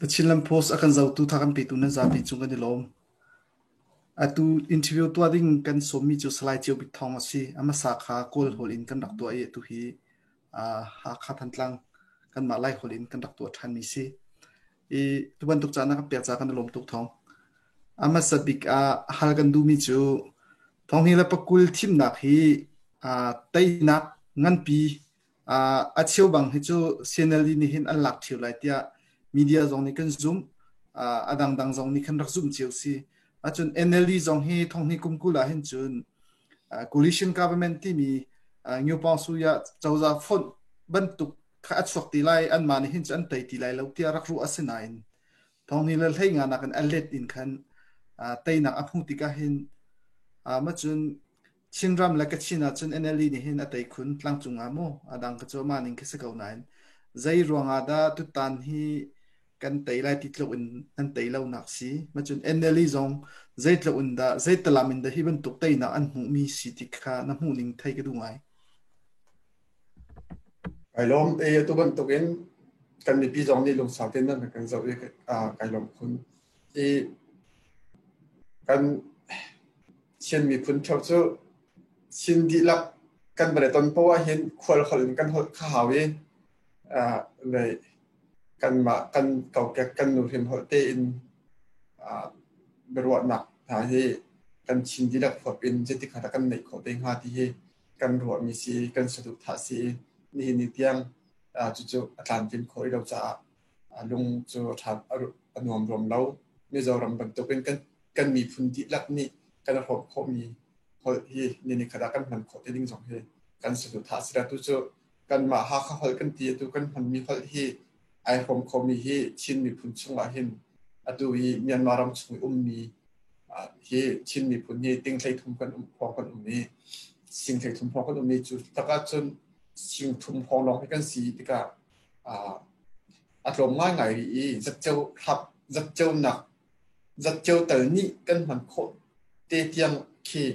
The Chinland Post a kan zohtu tha kan petu nan zapi cung kan i lawm. Atu interview tuah ding kan sawmmi cu Salai Ceu Bik Thawng a si. A hmasa kha Kawl holh in kan rak tuah i atu hi Hakha Thantlang kanmah Lai holh in kan rak tuah ṭhanmi si. I tu bantuk caan na kan pek caah kan i lawm tuk Thawng. A hmasa bik ah hal kan duhmi cu thonghni le pakul thimnak hi teinak nganpi A cheubang hi cu CNLD nih hin an lak ṭheo lai tiah media zong nih kan zumh. A dangdang zong nih khan rak zumh cio si. Ahcun NLD zong hi thonghnih kum 20 ah hin cun coalition government timi Ngyo Suya cozah fonh bantuk kha a chuak ti lai anmah nih hin cun an tei ti lai lo tiah rak ruah a si nain thonghnih le hlei nga nakin a let in khan teinak a hmuh tikah hin macun Chinram le Kachin ahcun NLD nih hin a tei khun tlangcung ah mu a dang ka cu amah ning khi si ko nain zei ruangah dah tutan hi kan tei lai ti tluk in an tei lo nak si macun NLD zong zeitluk in dah zeitalam in dah hi bantuk teinak an hmuhmi si ti kha na hmuh ning thei ka duh ngai. Kai lawm e atu bantuk in kan mipi zong nih lungsau tein nan kan zoh i kai lawm khun. I kan Chin miphun ṭheo cu Chin dihlak kan van i ton poah ahhin khual holh in kan holh kha hau i le kanmah kan kokek kan nuhrin holh tein biaruahnak hna hi kan Chin dihlak huap in zeitik hmanh ah kan neih khawh te hnga ti hi kan ruahmi si kan saduhthah si i nihin ni tiang cucu a tlamtlin khawh rih lo caah lung cu a nuam ruam lo. Mizoram bantukin kan kan miphun dihlak nih kan hrawm khawhmi holh hi ni nikhat ah kan hman khawh te ding zong hi kan saduhthah si tu cu kanmah Hakha holh kan ti atu kan hmanmi holh hi ai hrawm khomi hi Chin miphun chungah hin atu hi Myanmar ram chung i ummi hi Chin miphun hi ting hlei thum kan um hrawng kan um i sing hlei thum hrawng kan um i cu takah cun sing thum hrawng lawng hi kan si tikah a tlawm ngaingai rih i zatceo hlap zatceo nak zatceo tal nih kan hman khawh te tiang khi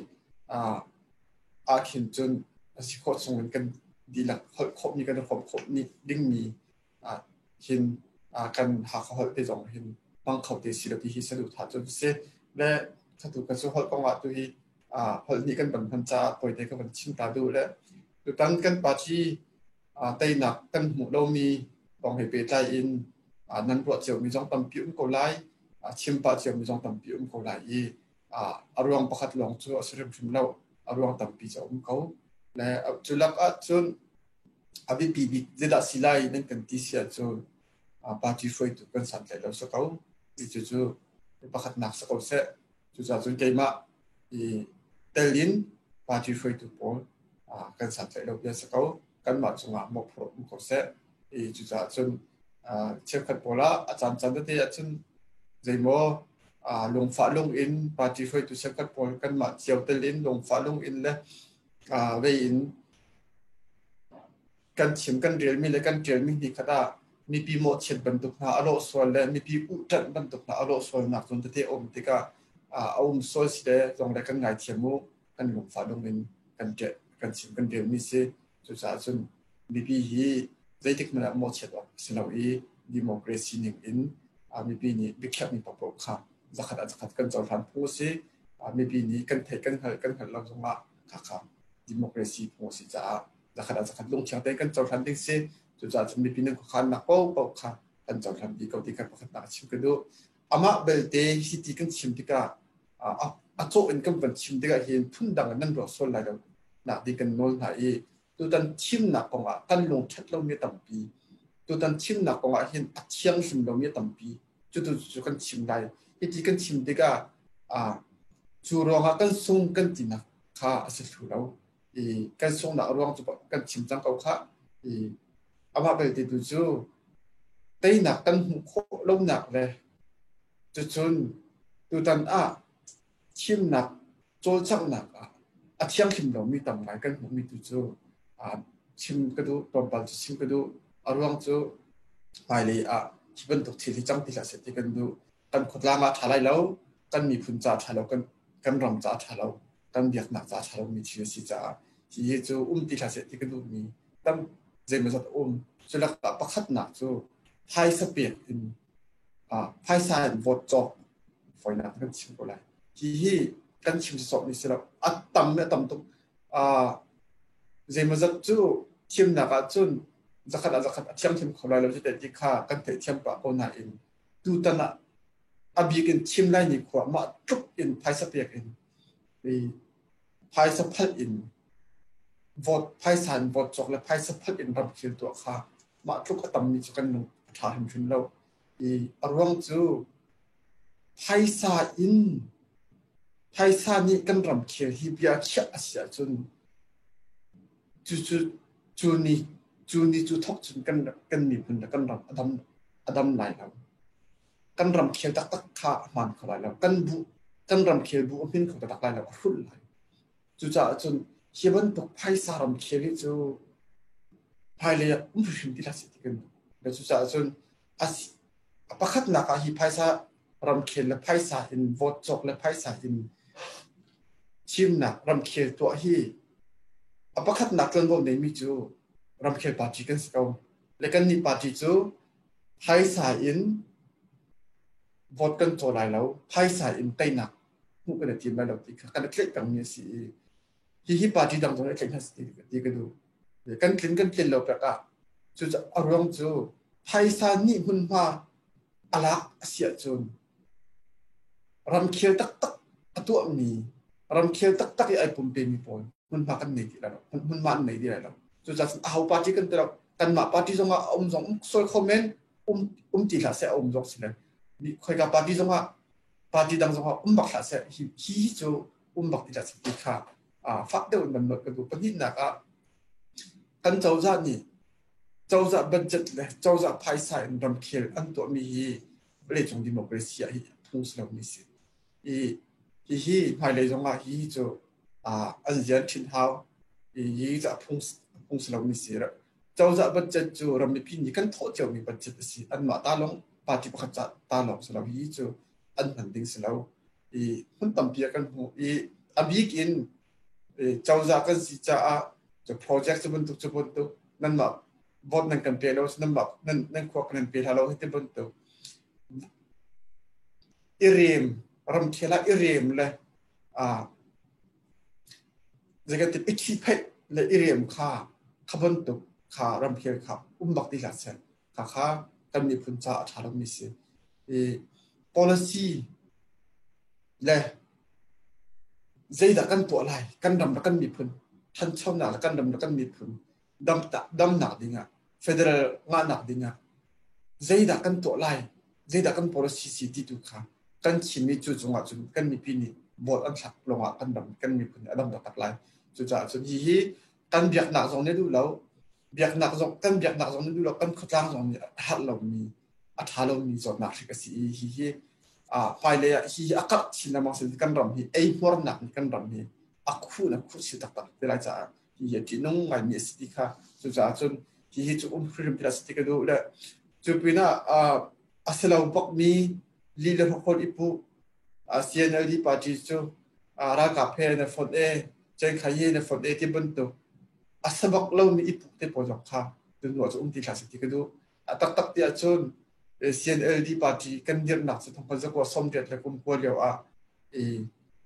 ah khin cun a si khawh chung in kan dihlak holh khawhmi kan hrawm khawh ni dingmi hin kan Hakha holh te zong hin hmang kho te si lo ti hi saduhthah cu si le khatu ka cu holh kong ah tu hi holh nih kan van hman caah tawite ka van chim ta duh le tutan kan party teinak kan hmuh lomi kong he pehtlai in nan ruah ciomi zong tampi um ko lai, chim pah ciomi zong tampi um ko lai i a ruang pakhat lawng cu a si hrimhrim lo, a ruang tampi cu a um ko. Le cu lak ahcun a biapi bik zeidah si lai nan kan ti si ahcun party hruaitu kan santlaih lo si ko. Cucu pakhatnak si ko seh. Cucaah cun keimah i tel in party hruaitu pawl kan santlaih lo bia si ko. Kanmah cungah mawhphurh um ko seh. I cucaah cun cheukhat pawl ah a caancaan tete ahcun zeimaw lungfah lung in party hruaitu cheukhat pawl kanmah cio tel in lungfah lung in le vei in kan chim kan relmi le kan ṭialmi hni khat ah mipi mawhchiat bantuk hna a lawh sual le mipi uhṭanh bantuk hna a lawh sualnak zawn tete a um tikah a um sual si le zong le kan ngaithiam u kan lungfah lung in kan ṭial kan chim kan relmi si cucaah cun mipi hi zeitik hmanh ah mawhchiat awk a si lo i democracy ning in mipi nih biakhiahmi paohpaoh kha zakhat ah zakhat kan cohlan phung a si mipi nih kan theih kan hngalh kan hngalh lo zongah khakha democracy phung a si caah zakhat ah zakhat lungthiang tein kan cohlan ding si cucaah cun mipi nan khuakhannak paohpaoh kha kan cohlan dih ko ti kha pakhatnak chim ka duh amah belte hi ti kan chim tikah a cawh in kan van chim tikah hin phundang in nan ruah sual lai lo nak ding kan nawl hna i tutan thimnak kongah kan lung ṭhat lomi tampi tutan thimnak kongah hin a thianghlim lomi tampi cutu cu kan chim lai hiti kan chim tikah cu ruangah kan sung kan tinak kha a si thlu lo i kan sunghnak ruang cu kan chim cang ko khah i amah belte tu cu teinak kan hmuh khawh lonak le cucun tutan ah thimnak cawlcanghnak ah a thianghlim lomi tam ngai kan hmuhmi tu cu chim ka duh tlawmpal cu chim ka duh a ruang cu hmailei ah hi bantuk thil hi cang ti hlah seh ti kan duh kan khuatlang ah ṭha lai lo kan miphun ca ṭha lo kan kan ram ca ṭha lo kan biaknak ca ṭha lomi thil a si caah hi cu um ti hlah seh ti ka duhmi tam zeimawzat a um. Cu lakah pakhatnak cu phaisa pek in Phaisa in vote cawk fawinak kan chim ko lai. Hi hi kan chim sawsawhmi si lo. A tam le a tam tuk. Zeimawzat cu thimnak ahcun zakhat ah zakhat a thiangthim kho lai lo ti ti kha kan theihthiam pah ko nain tutan ah a bik in thim lai ni khua mah tluk in phaisa pek in phaisa phalh in vote phaisa in vote cawk le phaisa phalh in ramkhel tuah kha mah tluk a tammi cu kan lung a ṭha hrimhrim lo. I a ruang cu phaisa in phaisa nih kan ramkhel hi bia khiah a si ahcun cucu cu ni cu ni cu thawk cun kan kan miphun le kan ram a dam a dam lai lo. Kan ramkhel taktak kha a hmaan kho lai lo. Kan bu kan ramkhel bu a hmin kho taktak lai lo, a hrulh lai. Cucaah cun hi bantuk phaisa ramkhel hi cu hmailei ah um hrimhrim ti hlah seh ti kan duh. Cucaah cun a pakhatnak ah hi phaisa ramkhel le phaisa in vote cawk le phaisa in thimnak ramkhel tuah hi a pakhatnak ṭuanvo neimi cu ramkhel party kan si ko. Le kannih party cu phaisa in vote kan caw lai lo, phaisa in teinak hmuh kan i tim lai lo ti kha kan i tlaih pengmi a si i hihi party dang zong nih tlaih hna seh ti ka duh. Kan tlin kan tlin lo pek ah cu a ruang cu phaisa nih hmunhma a lak a si ahcun ramkhel taktak a tuahmi ramkhel taktak i ai pumpemi pawl hmunhma kan nei ti lai lo hmunhma an nei ti lai lo. Cucaah cun aho party kan ti lo kanmah party zong ah a um zong um sual kho men um um ti hlah seh a um zong si le khoika party zong ah party dang zong ah um bak hlah seh hi hi cu um bak ti hlah seh ti kha fak deuh in nan nolh ka duh. Pahnihnak ah kan cozah nih cozah budget le cozah phaisa in ramkhel an tuahmi hi vawleicung democracy ah hi phung si lomi si. I hihi hmailei zong ah hi cu an zian ṭhin hau. Hi cu a phung phung si lomi si. Cozah budget cu ram mipi nih kan thawh ciomi budget a si. Anmah ta lawng party pakhat ta lawng si lo. Hi cu an hman ding si lo. I hmun tampi ah kan hmuh i a bik in cozah kan si caah cu project cu bantuk cu bantuk nanmah vote nan kan pe lo nanmah nan nan khua kan pe hlah lo hi ti bantuk i rem ramkhel ah i rem le zeikan ti i ṭhipheih le i rem kha kha bantuk kha ramkhel kha um bak ti hlah seh kha kha kan miphun caah a ṭha lomi si. I policy le zeidah kan tuah lai kan ram le kan miphun ṭhanchonak le kan ram le kan miphun damnak dingah federal ngahnak dingah zeidah kan tuah lai zeidah kan policy si ti tu kha kan chimmi cu cungah cun kan mipi nih vote an thlak lawngah kan ram kan miphun a dam taktak lai. Cucaah cun hihi kan biaknak zong nih duh lo biaknak zong kan biaknak zong nih duh lo kan khuatlang zong nih a herh lomi a ṭha lomi zawtnak hrik a si i hihi hmailei ah hihi a karh chin lengmang sin kan ram hi eihmuarnak nih kan ram hi a khuh na khuh si taktak te lai caah hihi a ṭihnung ngaimi a si ti kha cucaah cun hihi cu um hrimhrim ti si ti ka duh le cu pinah a si lo bakmi li le hrokhrawl i puh CNLD party cu ralkap he na fonh e Cengkhai he na fonh e ti bantuk a sabak lomi i puh te pawl zong kha tu cu um ti hlah seh ti ka duh. A taktak ti ahcun CNLD party kan dirhnak cu thongkhat zakua 80 le kum kua lio ah i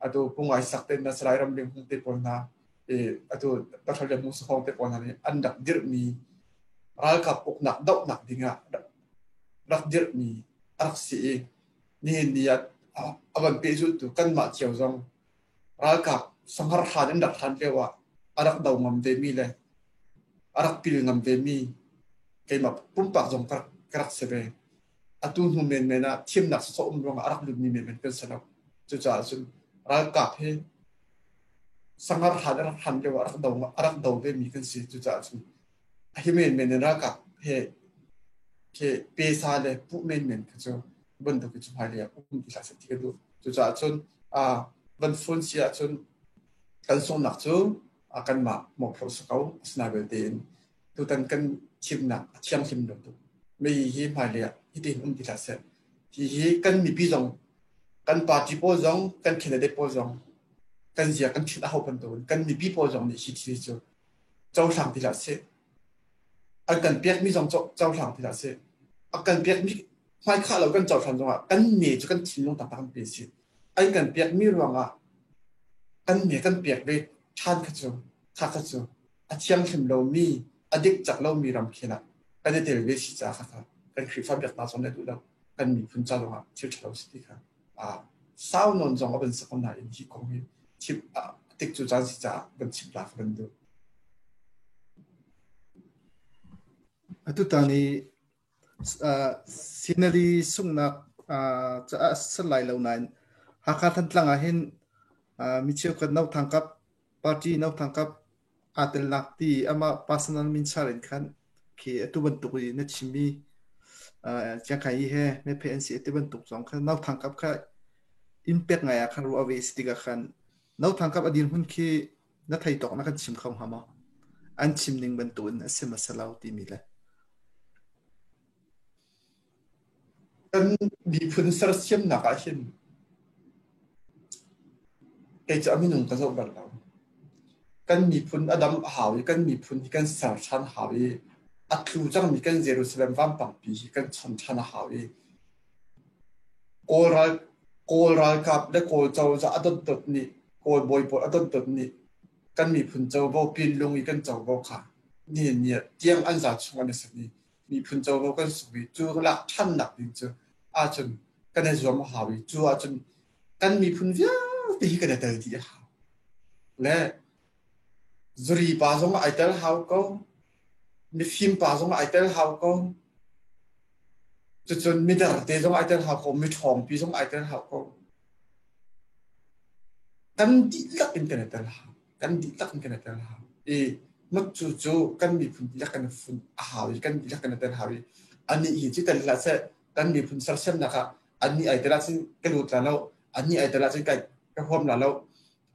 atu Pungai sak te na Salai Ram Ling Hung te pawl hna i atu Dr. Lian Hmung Sakhong te pawl hna nih an rak dirhmi ralkap uknak dohnak dingah rak dirhmi a rak si i nihin ni ah a van pehzulhtu kanmah cio zong ralkap sanghar hlan in rak hlan lio ah a rak do ngam vemi le a rak pil ngam vemi keimah pumpak zong ka rak si ve. Atu hnu menmen ah thimnak sawsawh um ruangah a rak lutmi menmen kan si lo. Cucaah cun ralkap hi sangar hlan a rak hlan lio ah a rak do vemi kan si. Cucaah cun hi menmen in ralkap he ke pesa le puh menmen kha cu bantuk cu hmailei ah um ti hlah seh ti ka duh. Cucaah cun van phone si ahcun kan sunghnak cu kanmah mawhphurh si ko. Asinain belte in tutan kan thimnak a thianghlim lo tuk. Mei hi hmailei ah hitin um ti hlah seh. Hihi kan mipi zong kan party pawl zong kan candidate pawl zong kan zia kan thil a ho bantukin kan mipi pawl zong nih hi thil cu cohlang ti hlah seh. An kan pekmi zong cohlang ti hlah seh. A kan pekmi Hmaikhah lo kan cohlan zongah kan me cu kan thinlung taktak kan pe si. An kan pekmi ruangah kan me kan pek ve ṭhan kha cu kha kha cu a thianghlim lomi a dik cak lomi ramkhel ah kan i tel ve si caah kha kha kan Khrihfa biaknak zong nih a duh lo kan miphun ca zongah thil ṭhalo si ti kha sau nawn zong a van si ko nain hi kong hi chim tik cu caan si caah van chim ta ka van duh. Atutan i scenery sunghnak caah a si lai lo nain Hakha Thantlang ah hin mi cheukhat No Thang Kap party No Thang Kap aa telnak ti amah personal min char in khan khi atu bantuk i na chimmi Chiangkhai hi he mephe an si ti bantuk zong kha No Thang Kap kha inn pek ngai ah khan ruah ve si tikah khan No Thang Kap a dirhmun khi na thei tawk na kan chim kho hnga maw? An chim ning bantuk in a si ma si lo timi le. Kan miphun sersiamnak ah hin kei cu a minung ka zoh bal lo. Kan miphun a dam a hau i kan miphun hi kan ser ṭhan a hau i a tlu cangmi kan Jerusalem vampangpi hi kan chon ṭhan a hau i Kawl ral Kawl ralkap le Kawl cozah a dotdot nih Kawl bawi pawl a dotdot nih kan miphun covo pinlung i kan covo kha nihin ni ah tiang an za chung an i sat i miphun covo kan sung i cu lak ṭhannak ding cu ahcun kan i zuam a hau i cu ahcun kan miphun vialte hi kan i tel dih a hau. Le zuri pa zong ai tel hau ko, mifim pa zong ai tel hau ko, cucun midar te zong ai tel hau ko, miṭhawngpi zong ai tel hau ko. Kan dihlak in kan i tel hau. Kan dihlak in kan i tel hau. I cu cu kan miphun dihlak kan fun a hau i kan dihlak kan i tel hau i anih hi cu tel hlah seh kan miphun sersiamnak ah annih ai tel ahcun ka lut la lo annih ai tel ahcun ka ka huam la lo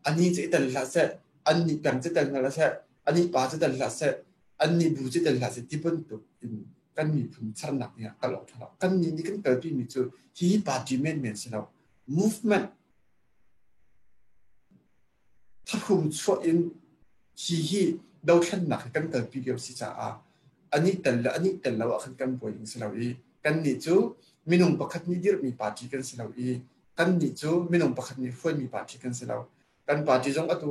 anih cu i tel hlah seh annih peng cu tel hna seh anih pa cu tel hlah seh annih bu cu tel hlah seh ti bantuk in kan miphun sernak ding ah kal awk ṭha lo kan nih nih kan kalpi mi cu hi party menmen si lo movement Thahrum chuah in hi hi dothlennak hi kan kalpi lio si caah anih tel le anih tel lo ah khan kan buai ding si lo i kannih cu minung pakhat nih dirhmi party kan si lo i kannih cu minung pakhat nih hruaimi party kan si lo. Kan party zong atu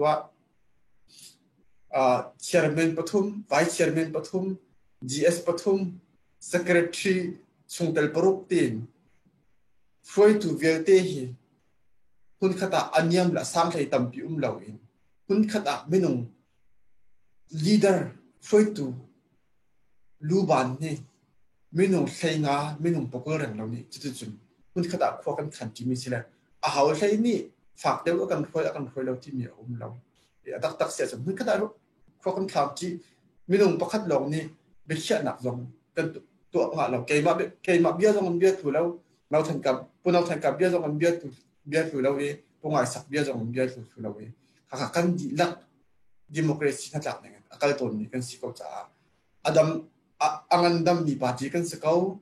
ah chairman pathum, vice chairman pathum, GS pathum, secretary chungtel paruk tiin hruaitu vialte hi Hmunkhat ah a niam le a sang hlei tampi um loin hmunkhat ah minung leader hruaitu luban nih minung hlei nga minung pakul reng lo nih cuticun hmunkhat ah khua kan khan ṭimi si le a ho hlei nih fak deuh a kan hruai a kan hruai lo timi a um lo. A taktak si ahcun hmunkhat ah khua kan khang ṭi minung pakhat lawng nih biakhiahnak zong kan tuah ngah lo. Keimah keimah bia zong an bia thlu lo. No Than Kap Pu No Than Kap bia zong an bia bia thlu lo i Pu Ngai Sak bia zong an bia thlu lo i khakha kan dihlak democracy hnatlak ning in a kal tawnmi kan si ko caah a dam a ngandammi party kan si ko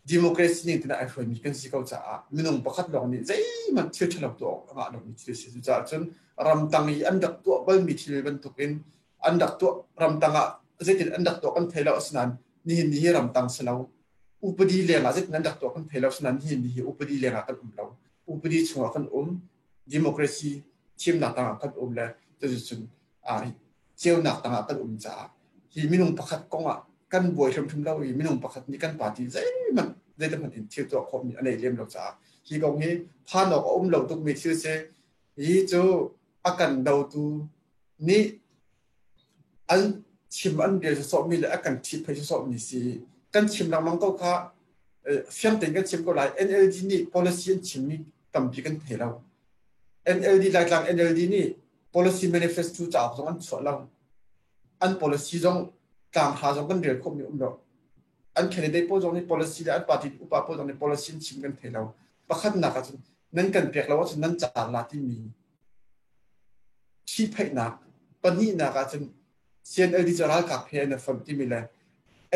democracy ning tina ai hruaimi kan si ko caah minung pakhat lawng nih zeihmanh thil ṭhalo tuah awk a ngah lomi thil si cucaah cun ramtang i an rak tuah balmi thil bantukin an rak tuah ramtang ah zeitin an rak tuah kan thei lo asinain nihin ni hi ramtang si lo upadi leng ah zeitin an rak tuah kan thei lo asinain nihin ni hi upadi leng ah kan um lo upadi chungah kan um democracy thimnak tangah kan um le cuticun ceunak tangah kan um caah hi minung pakhat kong ah kan buai hrimhrim lo i minung pakhat nih kan party zeihmanh zeitihmanh in thil tuah khawhmi a nei lem lo caah hi kong hi phan awk a um lo tukmi thil si hi cu a kan dotu nih an chim an rel sawsawhmi le a kan ṭhihphei sawsawhmi si kan chim lengmang ko kha fiang tein kan chim ko lai NLD nih policy an chimmi tampi kan thei lo NLD Laitlang NLD nih policy manifesto cauk zong an chuah lo an policy zong tlanghra zong kan rel khawhmi um lo an candidate pawl zong nih policy le an party upa pawl zong nih policy an chim kan thei lo pakhatnak ahcun nan kan pek lo ahcun nan car la timi ṭhihphaihnak pahnihnak ahcun CNLD cu ralkap he an i fonh timi le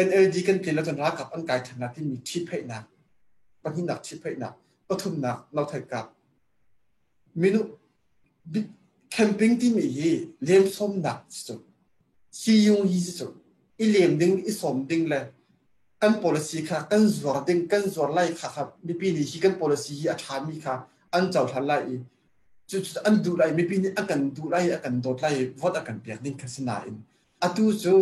NLD kan tlin ahcun ralkap an kai ṭhan la timi ṭhihphaihnak pahnihnak ṭhihphaihnak pathumnak nothaikap minu camping timi hi lemsawmnak si cu siyung hi si cu i lem ding i sawm ding le. Kan policy kha kan zuar ding kan zuar lai kha kha mipi nih hi kan policy hi a ṭhami kha an cohlan lai i cucu an duh lai, mipi nih a kan duh lai, a kan dawt lai i vote a kan pek ding kha si nain atu cu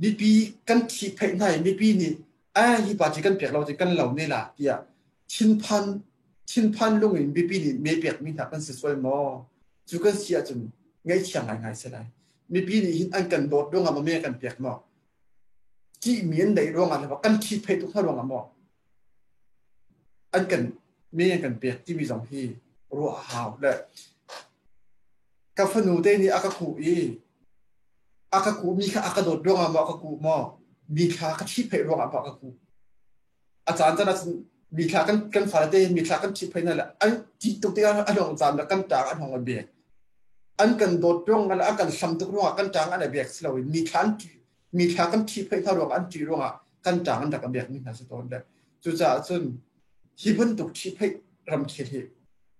mipi kan ṭhihphaih hna i mipi nih a hi party kan pek lo cu kan lo ne la tiah thinphan thinphan lung in mipi nih me pekmi hna kan si sual maw? Cu kan si ahcun ngaihchia ngaingai si lai. Mipi nih hin an kan dawt ruangah maw me kan pek maw? Ṭihmi an neih ruangah le kan ṭhihphaih tuk hna ruangah maw an kan me an kan pek timi zong hi ruah a hau. Le ka fanu te nih a ka kuh i a ka kuhmi kha a ka dawt ruangah maw a ka kuh maw mi thla ka ṭhihphaih ruangah maw a ka kuh? A caan caan ah mi thla kan kan fale te mi thla kan ṭhihphaih hna le an ṭih tuk tikah a hlong caan le kan ṭang an hong a bek. An kan dawt ruang le an kan hlam tuk ruangah kan ṭang an a bek si loin mi thla an mi thla kan ṭhihphaih hna ruangah an ṭih ruangah kan ṭang an rak a bekmi hna si tawn le cucaah cun hi bantuk ṭhihphaih ramkhel hi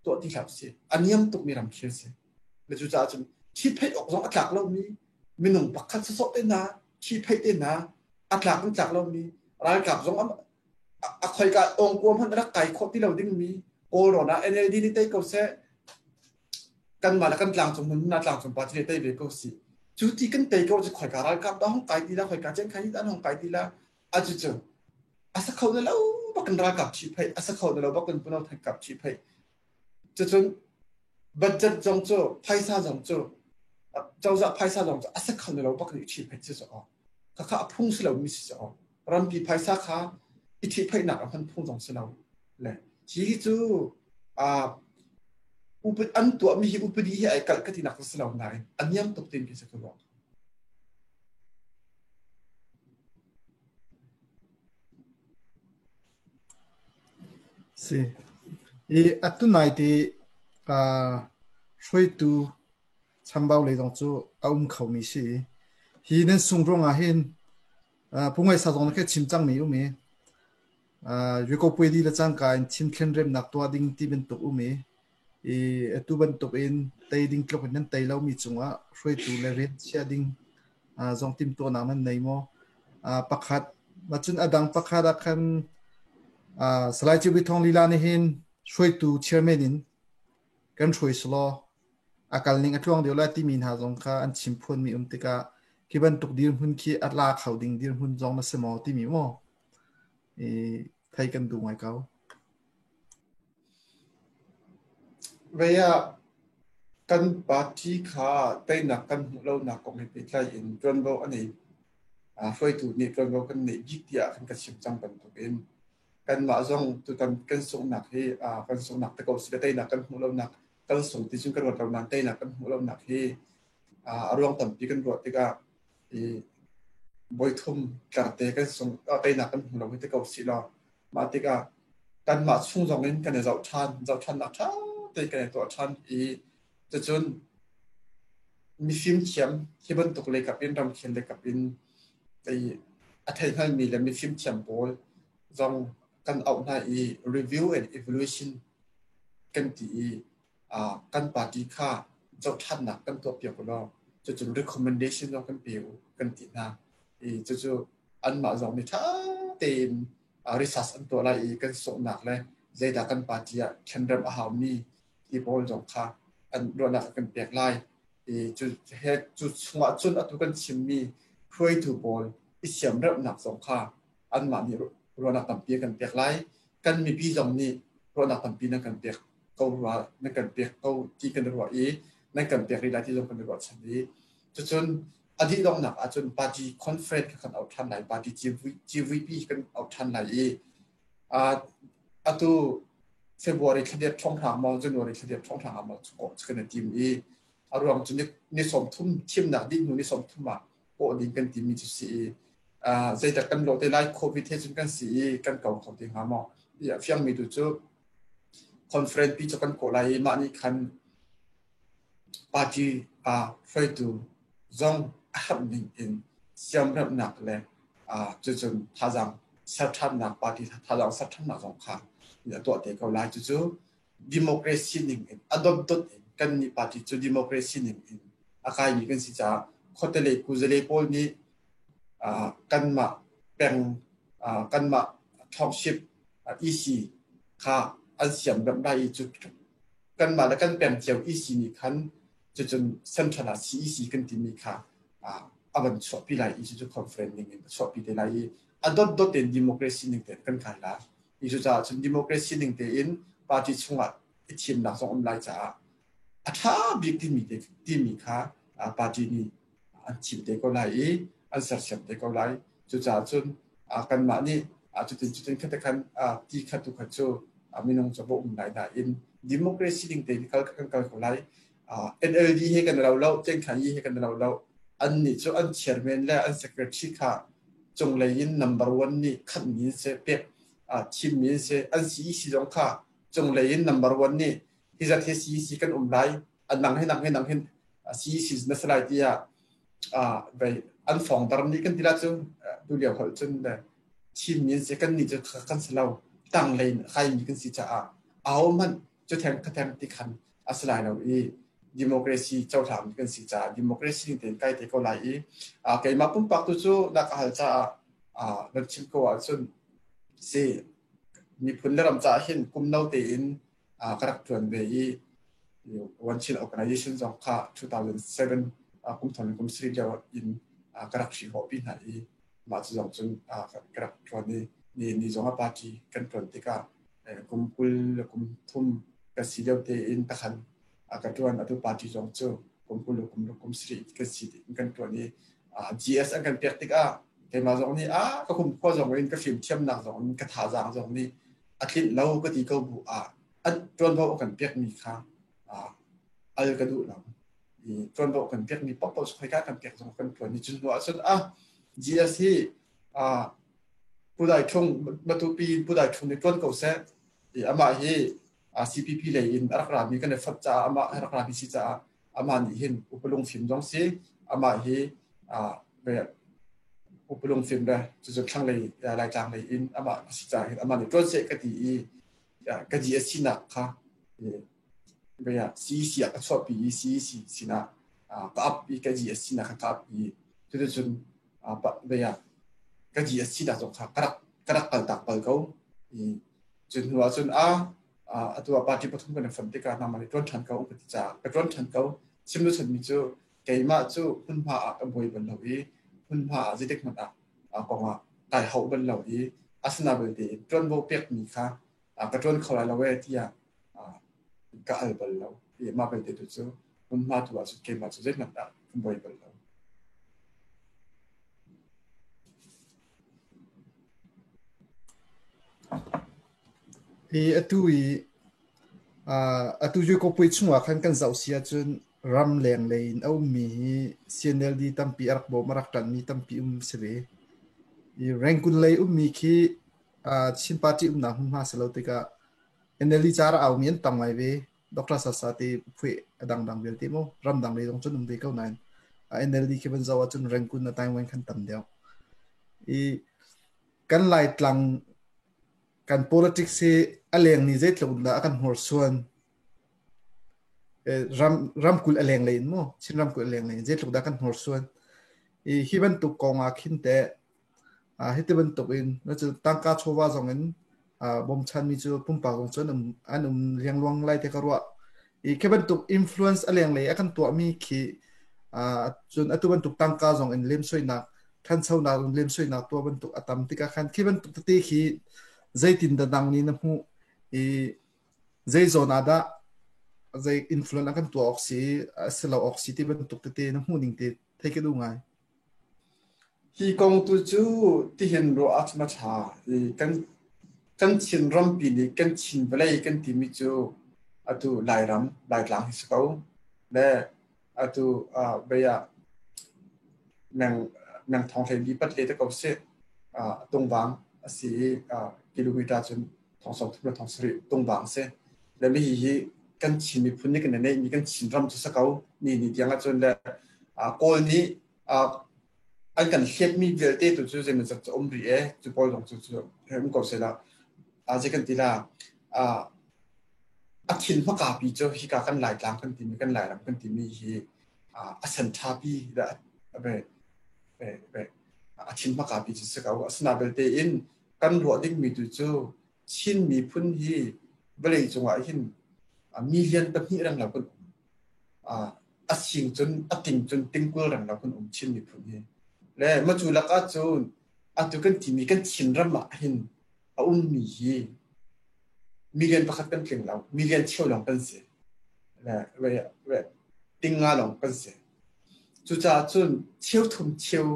tuah ti hlah usih. A niam tukmi ramkhel si. Le cucaah cun ṭhihphaih awk zong a tlak lomi minung pakhat sawsawh te hna ṭhihphaih te hna a tlak in tlak lomi ralkap zong a khoika ongkua hmanh rak kai khawh ti lo dingmi Kawlrawn ah NLD nih tei ko seh, kanmah le kan tlangcung hmun na tlangcung party nih tei ve ko si. Cu ti kan tei ko cu khoika ralkap dah hong kai ti la, khoika chen khai dah hong kai ti la, a cu cu a sa kho na lo bakin ralkap ṭhihphaih, a sa kho na lo bakin puno thangkap ṭhihphaih. Cucun budget zong cu phaisa zong cu cozah phaisa zong cu a sa kho na lo bakin i ṭhihphaih si cu khakha a phung si lomi si cu rampi phaisa kha i ṭhihphaihnak a hman phung zong si lo. Le hi cu an tuahmi hi upadi hi ai kalh ka tinak si lo nain a niam tuk tin khi si ka ruah. Si. I atu nai ti hruaitu chambau lei zong cu a um khomi si. Hi nan sung ruangah hin Pu Ngai Sa zong na chim cangmi um i Yuko-puai le cangka in thimthlen remnak tuah ding ti bantuk um i i atu bantuk in tei ding tluk in nan tei lomi cungah hruaitu le rian chia ding zong timhtuahnak nan nei maw? Pakhat cun a dang pakhat ah khan Salai Ciwi Thawng lila nih hin hruaitu chairman in kan hruai selaw a kal ning a tluang deuh lai timi hna zong kha an chim phuanmi um tikah khi bantuk dirhmun khi a la kho ding dirhmun zong na si maw timi maw i thei kan duh ngai ko. Vei ah kan party kha teinak kan hmuh lonak kong he pehtlai in ṭuanvo a nei. Hruaitu nih ṭuanvo kan neih bik tiah kan ka chim cang bantukin kanmah zong tutan kan sunghnak hi kan sunghnak te ko si le teinak kan hmuh lonak kan sung ti cun kan ruat lo nain teinak kan hmuh lonak hi a ruang tampi kan ruah tikah i voithum tlarte kan sung teinak kan hmu lo hi te ko si law mah tikah kanmah chung zong in kan i zoh ṭhan zoh ṭhannak ṭha te kan i tuah ṭhan i cucun mifim thiam hi bantuk leikap in ramkhel leikap in a thei hngalmi le mifim thiam pawl zong kan auh hna i review and evaluation kan ti i kan party kha zohṭhannak kan tuahpiak u law cucun recommendation zong kan pe u kan ti hna i cucu anmah zong nih ṭha tein research an tuah lai i kan sawhnak le zeidah kan party ah thlenremh a haumi ti pawl zong kha an ruahnak kan pek lai i cu he cu chungah cun atu kan chimmi hruaitu pawl i siamremhnak zong kha anmah nih ruahnak tampi kan pek lai. Kan mipi zong nih ruahnak tampi nan kan pek ko rua nan kan pek ko ti kan ruah i nan kan pek rih lai ti zong kan i ruahchan i cucun a dih donghnak ahcun party conference kha kan auh ṭhan lai, party GVP kan auh ṭhan lai i atu February thla dek ṭhawnghrang maw January thla dek ṭhawnghrang ah maw kan i tim i a ruang cu ni 30 thimnak dih hnu ni 30 ah kawh ding kan timi cu si i zeidah kan lawh te lai, COVID he cun kan si i kan ko kho te hnga maw? A fiangmi tu cu conference pi cu kan kawh lai i mah nih khan party hruaitu zong a herh ning in siamremhnak le cucun thazaang serṭhannak, party thazaang serṭhannak zong kha a tuah te ko lai. Cucu democracy ning in a dotdot in kannih party cu democracy ning in a kaimi kan si caah khuatelei kuzale pawl nih kanmah. peng kanmah township EC kha an siam ramh lai i cu kanmah le kan peng cio EC nih khan cucun central ah CEC kan timi kha a van chuahpi lai i cucu conference ning in a chuahpi te lai i a dotdot in democracy ning tein kan kai lai. I cucaah cun democracy ning tein party chungah i thimnak zong um lai caah a ṭha bik timi te timi kha party nih an thim te ko lai i an sersiam te ko lai. Cucaah cun kanmah nih cutin cutin khat khan ti khat tu khat cu minung cu va um lai nain democracy ding tein kal kan kal ko lai. NLD he kan lo lo, Cengkhan he kan lo lo. An nih cu an chairman le an secretary kha cunglei in number one nih khanmi in seh pek thimmi in seh an CEC zong kha cunglei in number one nih hi zat hi CEC kan um lai an nang hi nang hi nang hin CEC na si lai tiah vei an fongdar nih kan ti la cu tu lio holh cun le thimmi an si kan nih cu kan si lo tanglei in kaimi kan si caah aho hmanh cu theng kha theng ti khan a si lai lo i democracy cohlang kan si caah democracy ning tein kai te ko lai i keimah pumpak tu cu na ka hal caah nan chim ko ahcun si miphun le ram caah hin kum no tein ka rak ṭuan ve i One Chin Organization zong kha 2007 kum thong kum sarih lio in ka rak hrihhawhpi hna i mah cu zong cun ka rak ṭuan i ni ni zong a party kan ṭuan tikah kum 20 le kum thum ka si lio tein takhan ka ṭuan. Atu party zong cu kum 20 le kum kum sarih kan si kan ṭuan i GS an kan pek tikah keimah zong nih a ka kum khua zong in ka fimthiamnak zong in ka thazaang zong nih a tlinh lo ka ti ko bu ah an ṭuanvo a kan pekmi kha al ka duh lo. I ṭuanvo kan pekmi paohpaoh cu khoika kan pek zong kan ṭuan i cun hnu ahcun ah GS hi Pu Dai Ṭhung Matupi in Pu Dai Ṭhung nih ṭuan ko seh. I amah hi CPP lei in a rak rami kan i fonh caah amah a rak rami si caah amah nih hin upa lungfim zong si amah hi upa lungfim le cucu thlanglei Laitlang lei in amah a si caah hin amah nih ṭuan seh ka ti i ka GSC nak kha CEC ah ka chuahpi i CEC sinah ka ap i ka GSC nak kha ka ap i cuticun ka GSC nak zong kha ka rak ka rak kaltak bal ko. I cu hnu ah cun a atu ah party pathum kan i fonh tikah nangmah nih ṭuan ṭhan ko ka ti caah ka ṭuan ṭhan ko. Chim lu chanmi cu keimah cu hmunhma ah ka buai bal lo i hmunhma ah zeitik hmanh ah kong ah kai hauh bal lo i asina belte ṭuanvo pekmi kha ka ṭuan kho lai lo ee tiah ka al bal lo. I mah belte tu cu hmunhma tu ah cun keimah cu zeihmanh ah ka buai bal lo. Hi atu i atu Yukopuai chungah khan kan zoh si ahcun ramleng lei in a ummi hi CNLD tampi a rak bawm a rak ṭanhmi tampi um si ve. I Rangoon lei ummi khi Chin party umnak hmunhma si lo tikah NLD ca rak aumi an tam ngai ve. Dr. Sasa te phueh a dangdang vialte mu ramdang lei zong cun um ve ko nain NLD khi van zoh ahcun Rangoon a Taiwan khan tam deuh. I kan Laitlang kan politics hi a leng ni zeitluk in dah a kan hnorsuan. Ram ramkulh a leng lei in mu Chin ramkulh a leng lei in zeitluk dah kan hnorsuan. I hi bantuk kong ah khin teh Hiti bantukin tangka chawva zong in bawmchanmi cu pumpak zong cun an um liangluang lai te ka ruah. I khi bantuk influence a lenglei a kan tuahmi khi cun atu bantuk tangka zong in lemsoinak ṭhanchonak in lemsoinak tuah bantuk a tam tikah khan khi bantuk tete khi zeitin dah nang nih na hmuh i zei zawn ah dah zei influence a kan tuah awk si a si lo awk si ti bantuk tete na hmuh ning te thei ka duh ngai. Hi kong tu cu tihin ruah ah cun a ṭha. I kan Chin rampi nih kan Chin vawlei kan timi cu atu Lairam, Laitlang hi si ko. Le atu vei ah meng thong hleili pat le te ko sih. Tungvang a si i kilometer cun thong 30 le thong sarih tungvang a si. Le hihi hi kan Chin miphun nih kan neihmi kan Chin ram cu si ko. Ni ni tiang ahcun le Kawl nih an kan hletmi vialte tu cu zeimawzat cu um rih e cu pawl zong cu cu um ko sehla zei kan ti la a thin hmakapi cu hika kan Laitlang kan timi kan Lairam kan timi hi a san ṭhapi A thin hmaka pi cu si ko. Asina belte in kan ruah dingmi tu cu Chin miphun hi vawlei cungah hin million pahnih reng lo kan um. A sing cun a ting cun tingkul reng lo kan um Chin miphun hi. Le macu lakah cun atu kan timi kan Chinram ah hin a ummi hi million pakhat kan tling lo, million cheu lawng kan si. Le le tinga lawng kan si. Cucaah cun cheu thum cheu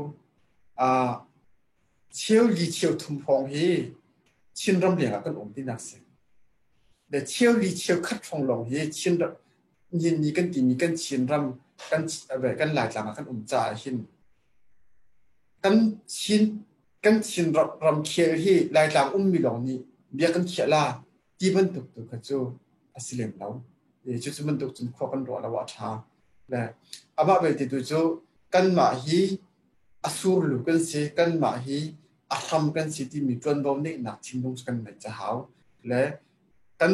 cheu li cheu thum hrawng hi Chinram leng ah kan um tinak si. Le cheu li cheu khat hrawng lawng hi Chinram nihin ni kan timi kan Chinram kan kan Laitlang ah kan um caah hin kan Chin kan Chin ramkhel hi Laitlang ummi lawng nih bia kan khiah la ti bantuk tu kha cu a si lem lo. Cucu bantuk cun khua kan ruah lo ah a ṭha. Le amah belte tu cu kanmah hi a surlu kan si, kanmah hi a hram kan si timi ṭuanvo neihnak thinlung cu kan neih ca hau. Le kan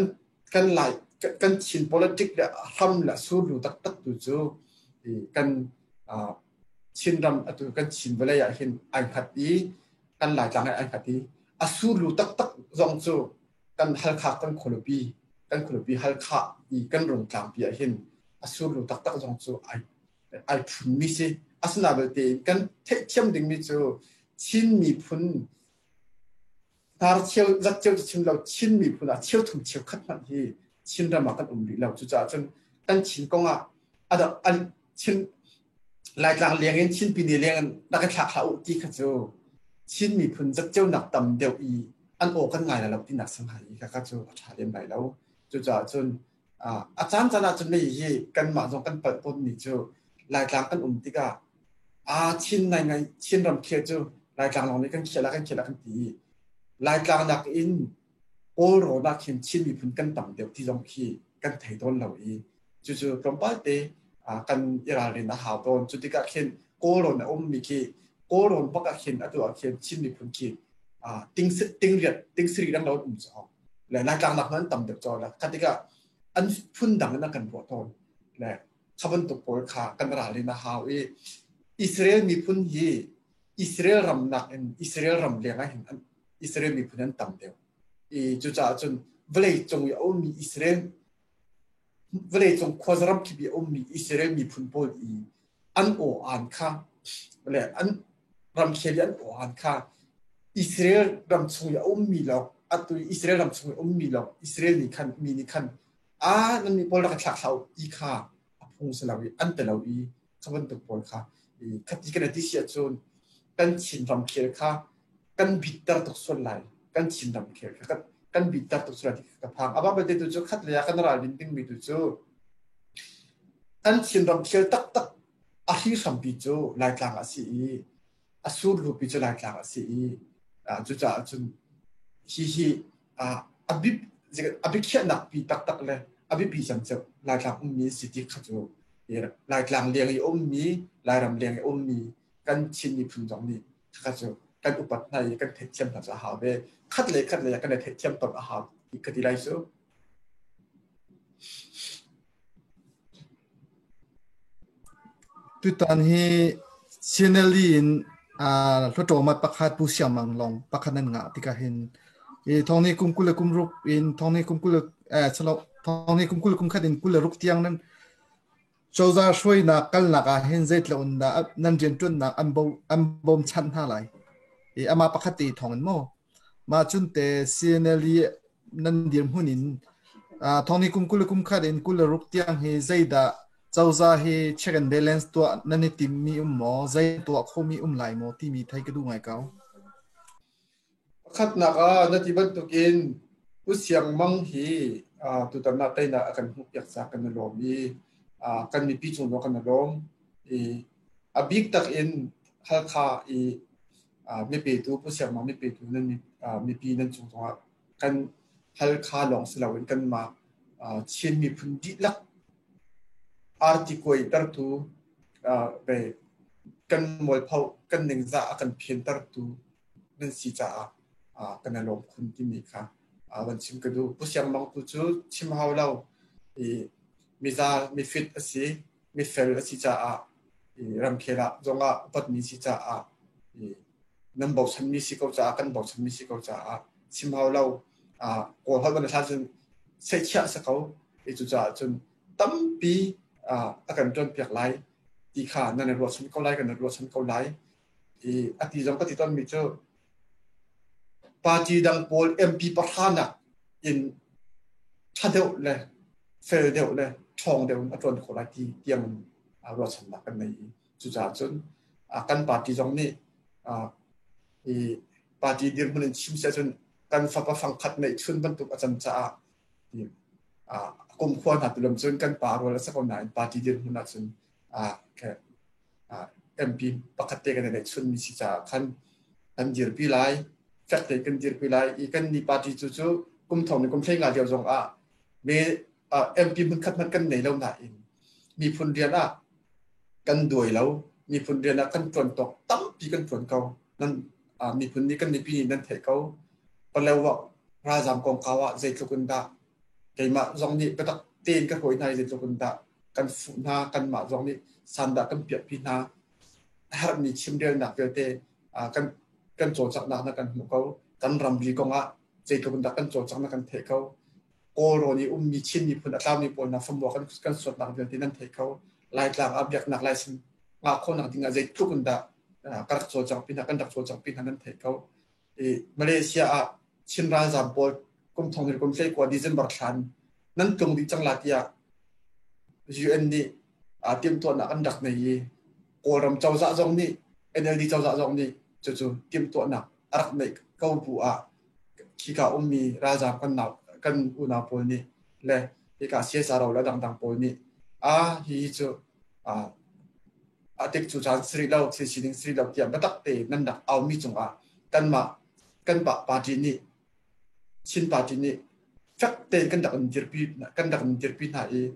kan lai kan Chin politic le a hram le a surlu taktak tu cu kan Chinram atu kan Chin vawlei ah hin ai hngat i kan Laitlang ah ai hngat i a surlu taktak zong cu kan Halkha kan khualipi kan khualipi Halkha i kan Rungtlangpi ah hin a surlu taktak zong cu ai ai phunmi si. Asina belte kan theihthiam dingmi cu Chin miphun hnar cheu zat cheu cu chim lo Chin miphun ah cheu thum cheu khat hmanh hi Chinram ah kan um rih lo. Cucaah cun kan Chin kong ah a Chin Laitlang leng in Chin pine leng in rak i thlak hlah u ti kha cu Chin miphun zatceunak tam deuh i an aw kan ngai lo tinak sang hai i kha cu a ṭha lem lai lo. Cucaah cun a caan caan ah cun mei hi kanmah zong kan palh tawnmi cu Laitlang kan um tikah a Chin nai ngai Chin ram khel cu Laitlang lawng nih kan khiah la kan khiah la kan ti i Laitlang nakin Kawl rawn ah khin Chin miphun kan tam deuh ti zong khi kan thei tawn lo i cucu tlawmpal te kan i ralrin a hau tawn. Cu tikah khin Kawlrawn a ummi khi Kawlrawn bak ah khin atu ah khin Chin miphun khi ting ting riat ting sari dang lo an um caw le Laitlang nak an tam deuh caw le kha tikah an phun dang in a kan ruah tawn le kha bantuk pawl kha kan ralrin a hau i Israel miphun hi Israel ram nak in Israel ram leng ah hin Israel miphun an tam deuh i cucaah cun vawlei cung i a ummi Israel vawleicung khuazaram kip i a ummi Israel miphun pawl i an aw-aan kha le an ramkhel i an aw-aan kha Israel ram chung i a ummi lawng atu i Israel ram chung i a ummi lawng Israel nih khan mi nih khan a nan nih pawl rak i thlak hlah u ti kha a phung si lo i an ti lo i kha bantuk pawl kha khati kan ti si ahcun kan Chin ramkhel kha kan bitter tuk sual lai kan Chin ramkhel kha kan bitter tuk sual lai ti ka phang abah belte tu cu khat lei ah kan ralrin dingmi tu cu kan Chin ramkhel taktak a hri hrampi cu Laitlang a si i a surlupi cu Laitlang a si i cucaah cun hihi a bip a biakhiahnak pi taktak le a biapi cem cu Laitlang ummi si ti kha cu Laitlang leng i ummi Lairam leng i ummi kan Chin miphun zong nih kha cu kan upat hna i kan theihthiam hna cu a hau ve khat le khat le kan i theihthiam ton a hau ti ka ti lai cu. Tutan hi CNLD in Hluttaw mat pakhat Pu Siang Mang lawng pakhat nan ngah tikah hin i thong ni kum 20 le kum ruk in thong ni kum 20 eh chalo thong ni kum 20 kum khat in 26 tiang nan cozah hruainak kalnak ah hin zeitluk in dah nan rianṭuannak an bo an bawmchanh hna lai i amah pakhat te thong in maw mah cun te CNLD nan dirhmun in thong ni kum 20 le kum khat in 26 tiang hi zeidah cozah hi check and balance tuah nan i timmi um maw zei tuah khomi um lai maw timi thei ka duh ngai ko. Pakhatnak ah na ti bantukin Pu Siang Mang hi tutan ah teinak a kan hmuhpiak caah kan i lawm i kan mipi cung zong kan i lawm. I a bik tak in Halkha i mipetu Pu Siang Mang mipetu nan mipi nan cung zongah kan Halkha lawng si loin kanmah Chin miphun dihlak arti kuaitertu kan mualpho kan ningzah a kan phiantertu nan si caah kan i lawm khun timi kha van chim ka duh. Pu Siang Mang tu cu chim hau lo i miza mifit a si, mifel a si caah i ramkhel ah zongah upatmi si caah i. Nan bochanmi si ko caah kan bochanmi si ko caah chim hau lo. Kawl holh ban hlan cun seihchiah si ko. I cucaah cun tampi a kan ṭuanpiak lai ti kha nan i ruahchan ko lai, kan i ruahchan ko lai. I a ti zong ka ti tawnmi cu party dang pawl MP pahra nak in ṭha deuh le fel deuh le ṭhawng deuh in a ṭuan khawh lai ti tiang ruahchannak kan nei i cucaah cun kan party zong nih i party dirhmun in chim siah cun kan fapa fangkhat neih chun bantuk a can caah kumkhua hna tulum cun kan pa rual a si ko nain party dirhmun ah cun MP pakhat te kan neih chunmi si caah khan kan dirpi lai, fek tein kan dirpi lai i kan ni party cu cu kum thong ni kum hlei nga lio zong ah me MP hmunkhat hmanh kan nei lo nain miphun rian ah kan duai lo, miphun rian ah kan ṭuan tawk tampi kan ṭuan ko. Nan miphun nih kan mipi nih nan theih ko. Palewak ralzam kongkau ah zeitluk in dah keimah zong nih biatak tein ka hawi hna i zeitluk in dah kan fuh hna, kanmah zong nih sandah kan piahpi hna. A herhmi chimrelnak vialte kan kan cawlcanghnak na kan hmuh ko. Kan ramri kong ah zeitluk in dah kan cawlcanghnak kan theih ko. Kawlrawn i ummi Chin miphun a tlaumi pawl hna famua kan kan suatnak vialte nan theih ko. Laitlang ah biaknak license ngah khawhnak ding ah zeitluk in dah ka rak cawlcangh pi hna kan rak cawlcangh pi hna nan theih ko. I Malaysia ah Chin ralzaam pawl kum thong kum hlei kua December thlan nan tlung dih cang la tiah UN nih timhtuahnak an rak nei i Kawlram cozah zong nih NLD cozah zong nih cucu timhtuahnak a rak neih ko bu ah khika ummi ralzaam kan nau kan unau pawl nih le hika CSRO le dangdang pawl nih a hi cu a tik cu caan siri lo thil sining siri lo tiah biatak te nan rak aumi cungah kanmah kan pa party nih Chin party nih fek tein kan rak in dirpi kan rak in dirpi hna i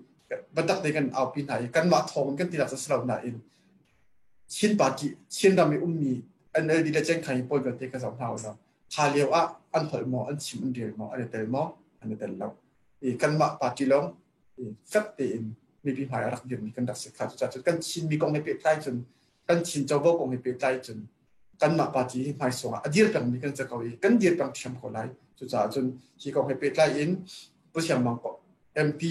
biatak tein kan aupi hna i kanmah thawng in kan ti dak si lo nain Chin party Chin ram i ummi NLD le Cengkhai pawl vialte ka zoh hna ulaw kha lio ah an holh maw an chim an rel maw an i tel maw an i tel lo i kanmah party lawng fek tein mipi hmai a rak dirmi kan rak si kha cucaah cun kan Chinmi kong he pehtlai cun kan Chin covo kong he pehtlai cun kanmah party hi hmaisung ah a dir pengmi kan si ko i kan dir peng ṭhiam ko lai. Cucaah cun hi kong he pehtlai in Pu Siang Mang MP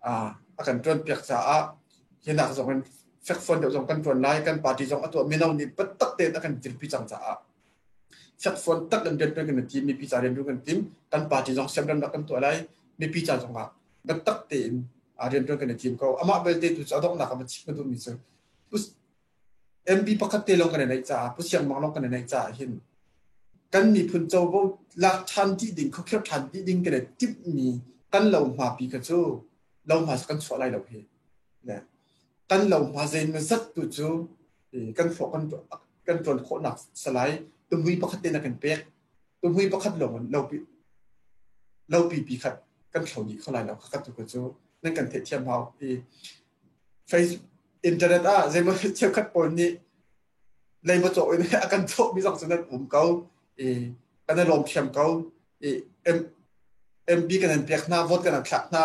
a kan ṭuanpiak caah hinak zong in fekfuan deuh zong kan ṭuan lai. Kan party zong a tuah mino nih biatak tein a kan dirpi cang caah fekfuan tak in rian ṭuan kan tim, mipi ca rian ṭuan kan tim. Kan party zong siamremnak kan tuah lai. Mipi ca zong ah biatak tein rian ṭuan kan i tim ko. Amah belte tu cu a donghnak ah va chim ka duhmi cu MP pakhat te lawng kan i neih caah Pu Siang Mang lawng kan i neih caah hin kan miphun covo lak ṭhan dih ding khuakhirh ṭhan dih ding kan i timhmi kan lohma pi kha cu lohma cu kan chuah lai lo hi. Le kan lohma zeimawzat tu cu kan hrawh kan kan ṭuan khawhnak salai tumui pakhat te na kan pek tumui pakhat lawng in lopi lopi pi khat kan thlo dih kho lai lo kha tu cu nan kan theihthiam hau i Facebook internet ah zeimaw cheukhat pawl nih leiba cawh in a kan cawhmi zong cu nan um ko i kan i lawm thiam ko i MP kan in pek hna vote kan in thlak hna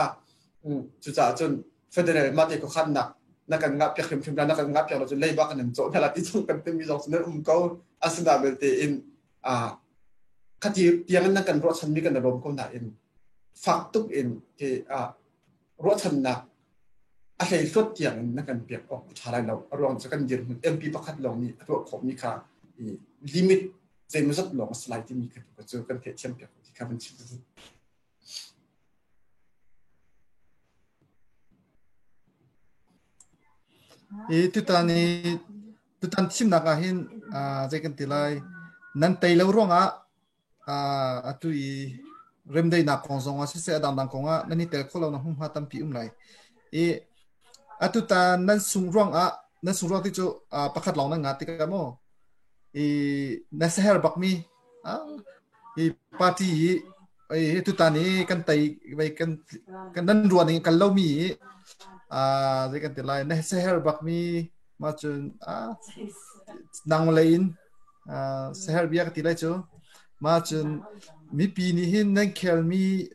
cucaah cun federal mah te khuakhannak na kan ngah piak hrimhrim la na kan ngah piak lo cun leiba kan in cawh hna la ti chung kan timi zong cu nan um ko asina belte in khati tiang in nan kan ruahchanmi kan i lawm ko nain fak tuk in ruahchannak a hleihluat tiang in na kan pek awk a ṭha lai lo. A ruang cu kan dirhmun MP pakhat lawng nih a tuah khawhmi kha limit zeimawzat lawng a si lai timi kha tu cu kan theihthiam piak ti kha van chim. I tutan i tutan thimnak ah hin zei kan ti lai nan tei lo ruangah Atu i remdaihnak kong zong ah siseh a dangdang kong ah nan i tel kho lo nak hmunhma tampi um lai. I atu ta nan sung ruang ah nan sung ruang ti cu pakhat lawng nan nga tikah maw i na seher bakmi i party i i tutan i kan tei vai kan kan nan ruan ning kan lomi i zei kan ti lai na seher bakmi ma cun nang lei in Seher bia ka ti lai cu. Mah cun mipi nih hin nan khelmi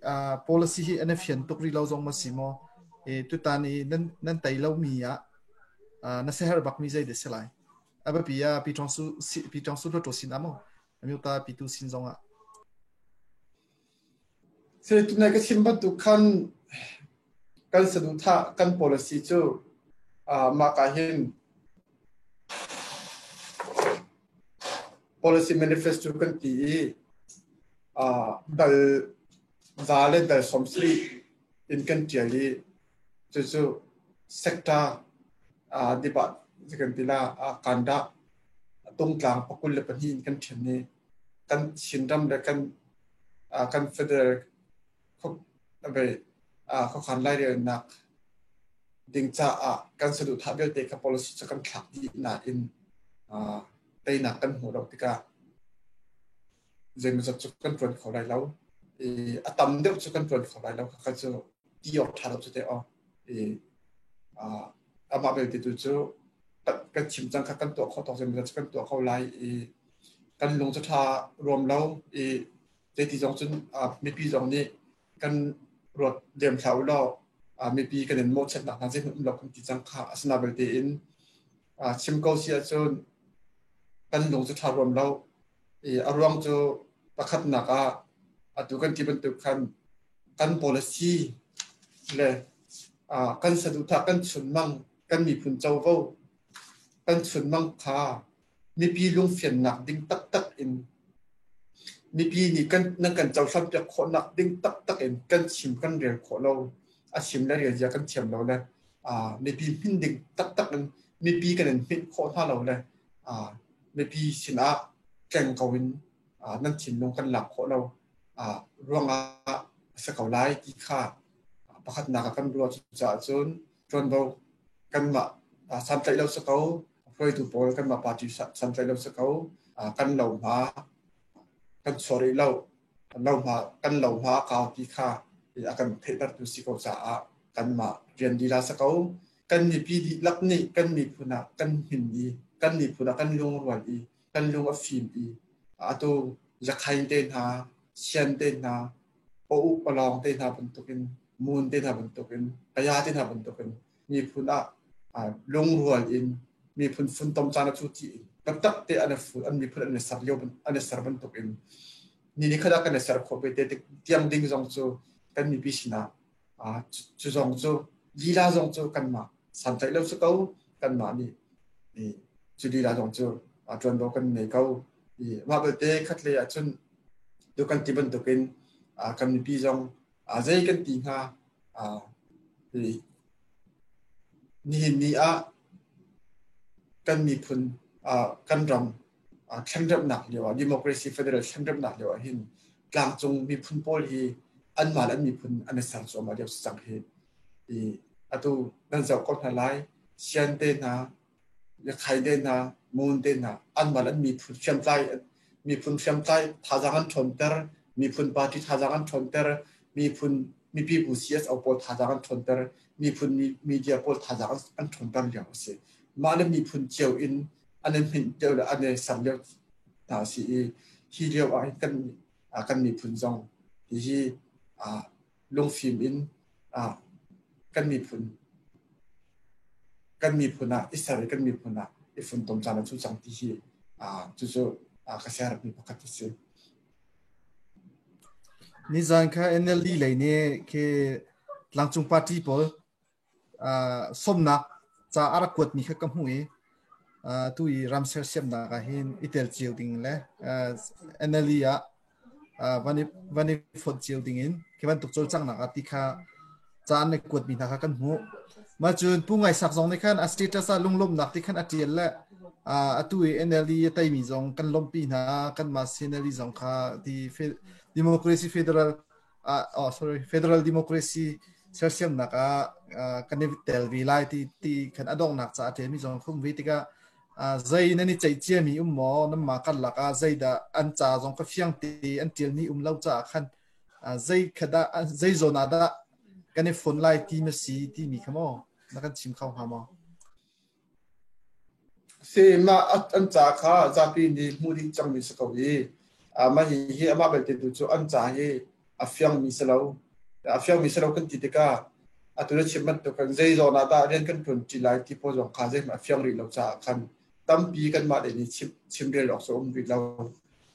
policy hi an i fian tuk rih lo zong ma si maw? E, tutan i nan, nan tei lomi ah na seher bakmi zei dah si lai? A biapi ah Pi Ṭawng Su Hluttaw sin ah maw Amyota Pitu sin zong ah. Tunai ka chim bantuk khan kan saduhthah kan policy cu mah ka hin policy manifesto kan ti i dal za le dal 70 in kan ṭial i cucu sector dipah kan ti la kandah tungtlang 22 in kan ṭhen i kan Chinram le kan kan federal khuakhan lairelnak ding caah kan saduhthah vialte kha policy cu kan thlak dih nain teinak kan hmuh lo tikah zeimawzat cu kan ṭuan kho lai lo. I a tam deuh cu kan ṭuan kho lai lo. Khakha cu ti awk ṭha lo cu te aw. I amah belte tu cu kan chim cang kha kan tuah khawh tawk zeimawzat cu kan tuah kho lai i kan lung cu ṭha ruam lo i zeiti zong cun mipi zong nih kan ruat lem hlah u law mipi kan in mawhchiatnak hna zeihmanh um lo kan ti cang kha. Asina belte in chim ko si ahcun kan lung cu ṭha ruam lo i a ruang cu pakhatnak ah atu kan ti bantuk khan kan policy le kan saduhthah kan chunmang kan miphun covo kan chunmang kha mipi lungfiannak ding taktak in mipi nih kan nan kan cohlanpiak khawhnak ding taktak in kan chim kan rel khawh lo, a chim le rel zia kan thiam lo le mipi hmin ding taktak in mipi kan in hminh khawh hna lo le mipi sinah tleng ko in nan thinlung kan lak khawh lo ruangah a si ko lai ti kha pakhatnak ah kan ruah. Cucaah cun ṭuanvo kanmah santlaih lo si ko, hruaitu pawl kanmah party santlaih lo si ko, kan lo hma kan chuah rih lo, lo hma kan lo hma a kau ti kha a kan theihtertu si ko caah kanmah rian lila si ko. Kan mipi dihlak nih kan miphun ah kan hmin i kan miphun ah kan lungrual i kan lung a fim i atu Zakhain te hna, Sian te hna, Pa-u Palawng te hna bantukin, Mun te hna bantukin, Kaya te hna bantukin miphun ah lungrual in miphun funtom caan a cu ti in biatak te an an miphun an i ser lio an i ser bantukin ni ni khat ah kan i ser khawh ve te tiang ding zong cu kan mipi sinah cu zong cu lila zong cu kanmah santlaih lo si ko, kanmah nih cu lila zong cu ṭuanvo kan nei ko. I mah belte khatlei ah cun tu kan ti bantukin kan mipi zong zei kan ti hnga, nihin ni ah kan miphun kan ram thlenremhnak lio ah, democracy federal thlenremhnak lio ah hin tlangcung miphun pawl hi anmah le an miphun an i ser cuahmah lio si cang hi. I atu nan zoh ko hna lai, Sian te hna, Yakhai te hna, Mon te hna anmah le an miphun hriamtlai miphun hriamtlai thazaang an ṭhawnter, miphun party thazaang an ṭhawnter, miphun mipi bu CSO pawl thazaang an ṭhawnter, miphun media pawl thazaang an ṭhawnter lio a si. Mah le miphun cio in an i hminh deuh le an i ser lio hna a si i hi lio ah hin kan kan miphun zong hihi lungfim in kan miphun kan miphun ah i ser i kan miphun ah i funtom caan a cu cang ti hi cucu ka siaherhmi pakhat a si. Nizan kha NLD lei nih khi tlangcung party pawl sawmnak ca a rak kuatmi kha ka hmuh i tu i ram sersiamnak ah hin i tel cio ding le NLD ah van i fonh cio ding in khi bantuk cawlcanghnak ah ti kha ca an i kuatmi hna kha kan hmuh. Mah cun Pu Ngai Sak zong nih khan a status ah lunglawmhnak ti khan a ṭial le atu i NLD a teimi zong kan lawmhpi hna, kanmah CNLD zong kha ti Democracy Federal oh sorry Federal Democracy sersiamnak ah kan i tel ve lai ti ti khan a donghnak ca a ṭialmi zong khum ve tikah zei nan i ceih ciami um maw, nanmah karlak ah zeidah an ca zong ka fiang te an ṭialmi um lo caah khan zei kha dah zei zawn ah dah kan i fon lai ti ma si timi kha maw na kan chim kho hnga maw? Si mah an ca kha zapi nih hmuh dih cangmi si ko i mah hihi amah belte tu cu an ca hi a fiangmi si lo. A fiangmi si lo kan ti tikah atu na chim bantuk kan zei zawn ah dah rian kan ṭuan ṭi lai ti pawl zong kha zeihmanh a fiang rih lo caah khan. Tampi kanmah lei nih chimrel awk cu a um rih lo.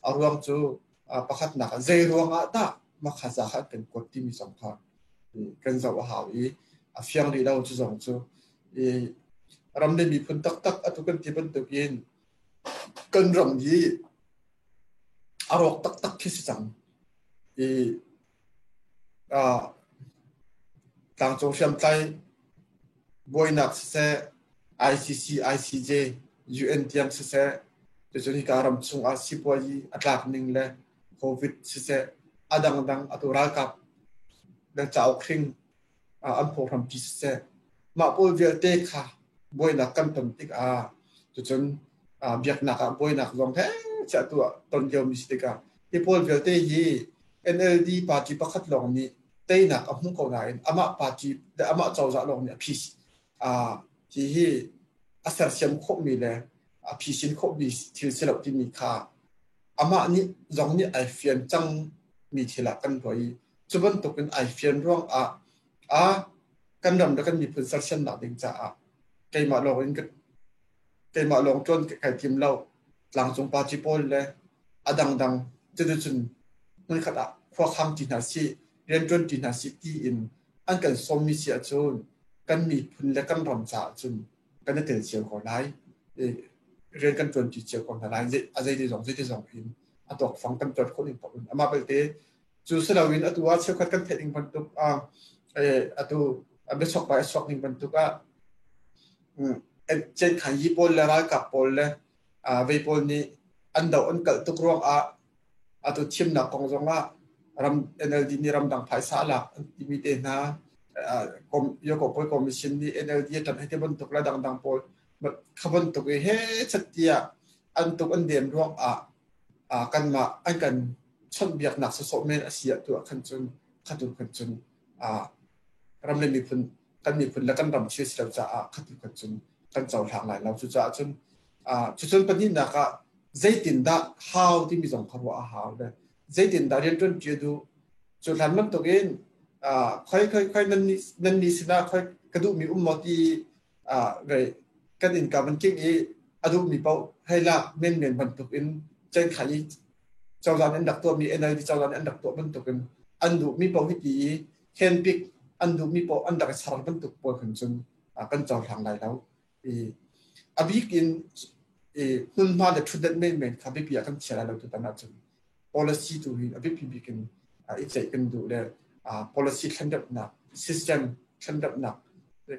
A ruang cu pakhatnak ah zei ruang ah dah makha ca kha an kan kuat timi zong kha kan zoh a hau i a fiang rih lo cu zong cu. I ram le miphun taktak atu kan ti bantukin kan ram hi a rawk taktak khi si cang. I tlangcung hriamtlai buainak siseh, ICC, ICJ, UN tiang siseh, cucun hika ram chungah sipuazi a tlak ning le COVID siseh, a dangdang atu ralkap le cauk hring an pawhrampi siseh, mah pawl vialte kha buainak kan ton tikah cucun biaknak ah buainak zong he chiah tu ah ton liomi si tikah hi pawl vialte hi NLD party pakhat lawng nih teinak a hmu ko nain amah party le amah cozah lawng nih a phi hi hi a sersiam khawhmi le a phisin khawhmi thil si lo timi kha amah nih zong nih ai fian cang mi thil ah kan ruah i cu bantukin ai fian ruang ah a kan ram le kan miphun sersiamnak ding caah keimah lawng in keimah lawng ṭuan kai tim lo. Tlangcung party pawl le a dangdang cuticun hmunkhat ah khua khang ṭi hna sih, rianṭuan ṭi hna sih tiin an kan sawmmi si ahcun kan miphun le kan ram caah cun kan i tel cio ko lai. Rian kan ṭuan ṭi cio ko hna lai. A zeiti zong zeiti zong in a tawkfang kan ṭuan khawh ning paoh in. Amah belte cu si loin atu ah cheukhat kan theih ning bantuk ah atu a biachuak pai a chuak ning bantuk ah Cenkhanyi pawl le ralkap pawl le vei pawl nih an doh an kalh tuk ruang ah atu thimnak kong zong ah ram NLD nih ramdang phaisa a lak an timi te hna Yokopoi Commission nih NLD a ṭan hei ti bantuk le dangdang pawl kha bantuk i he chat tiah an tuk an den ruang ah kanmah an kan chawnhbiaknak sawsawh men a si ah tu ah khan cun khatu khan cun ram le miphun kan miphun le kan ram thil si lo caah khatu khan cun kan cohlang lai lo. Cucaah cun cucun pahnihnak ah zeitindah hau timi zong kha ruah a hau le zeitindah rianṭuan ṭi a duh. Cu hlan bantukin khoi khoi khoi nan nan nih sinah khoi ka duhmi um maw ti kan innka van king i a duhmi paoh hei lak menmen bantukin cenkhai i cozah nih an rak tuahmi NLD cozah nih an rak tuah bantukin an duhmi paoh hi ti i handpick an duhmi paoh an rak i char bantuk pawl khan cun kan cohlang lai lo. I a bik in hmunhma le ṭhutdenh menmen kha biapi ah kan chia lai lo tutan ahcun policy tu hi a biapi bik in i ceih kan duh le policy thlenremhnak system thlenremhnak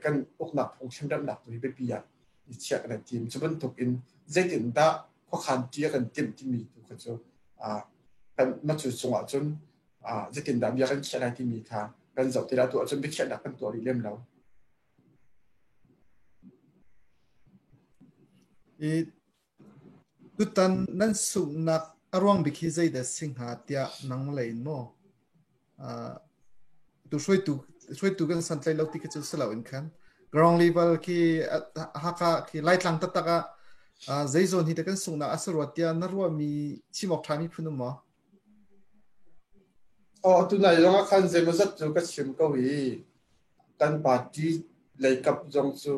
kan uknak phung thlenremhnak tu hi biapi ah i chiah kan tim. Cu bantuk in zeitindah khuakhan ṭi a kan timh timi tu kha cu kan macu cungah cun zeitindah bia kan khiah lai timi kha kan zoh ti lai. Tu ahcun biakhiahnak kan tuah rih lem lo. I tutan nan sunghnak a ruang bik hi zeidah si hnga tiah nang lei in maw tu hruaitu hruaitu kan santlaih lo ti khi cu si loin khan ground level khi Hakha khi Laitlang taktak ah zei zawn hi dah kan sunghnak a si rua tiah na ruahmi chim awk ṭhami phun um maw? Aw, tunai zong ah khan zeimawzat cu ka chim ko i kan party leikap zong cu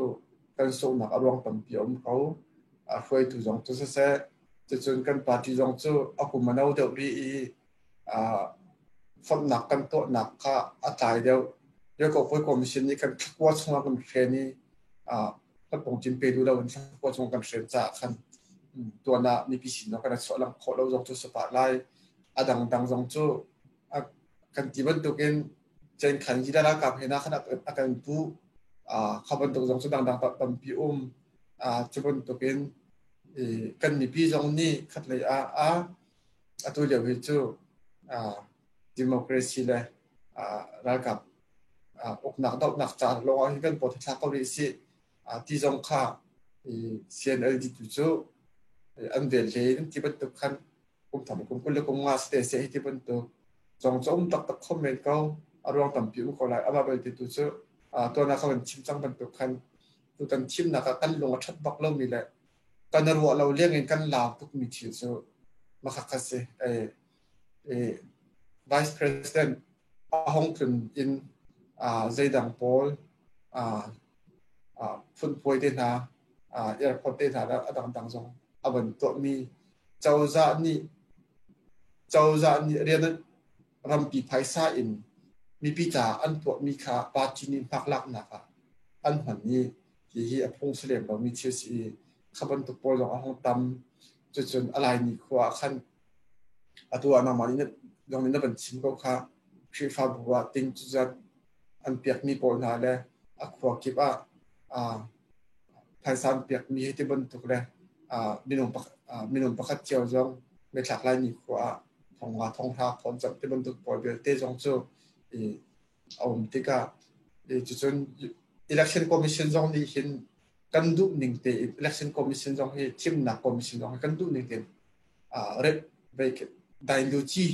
kan sunghnak a ruang tampi a um ko. A hruaitu zong cu siseh, cucun kan party zong cu a kum a no deuh rih i fonhnak kan tuahnak kha a tlai deuh. Riakawpui Commission nih kan thlakua chungah kan hren i kan pe duh lo in thlakua chung kan hren caah khan tuan ah mipi sin kan chuah lang khawh lo zong cu si pah lai. A dangdang zong cu kan ti bantukin cenkhan yi ralkap he na khan a kan pu kha bantuk zong cu dangdang tampi um cu bantukin kan mipi zong nih khatlei ah a atu lio hi cu democracy le ralkap uknak dohnak ca lawng ah hin kan paw thlak ko rih sih ti zong kha CNLD tu cu an vel hle in ti bantuk khan kum tham kum 20 le kum nga ste se hi ti bantuk zong cu um taktak kho men ko. A ruang tampi um ko lai. Amah belte tu cu tuan ah kan chim cang bantuk khan tutan thimnak ah kan lung a that bak lomi le kan ruah lo leng in kan lau tukmi thil cu makha si. Vice President a hong tlun in zeidang pawl phunphuai te hna. Airport te hna le a dangdang zong a van tuahmi cozah nih cozah nih rian rampi phaisa in mipi caah an tuahmi kha party nih hmaklaknak ah an hman i hihi a phung si lem lomi thil si i kha bantuk pawl zong a hung tam. Cucun a Laimi khua ah khan atu ah nangmah nih zong nih na van chim ko kha Khrihfabu ah ting cuzat an piakmi pawl hna le a khua kip ah phaisa an piakmi hei ti bantuk le minung pakhat, minung pakhat cio zong Meithlak Laimi khua ah thongnga thonghra khawn cam ti bantuk pawl vialte zong cu a um tikah cucun election commission zong nih hin kan duh ning tein election commission zong hi thimnak commission zong hi kan duh ning tein dailuci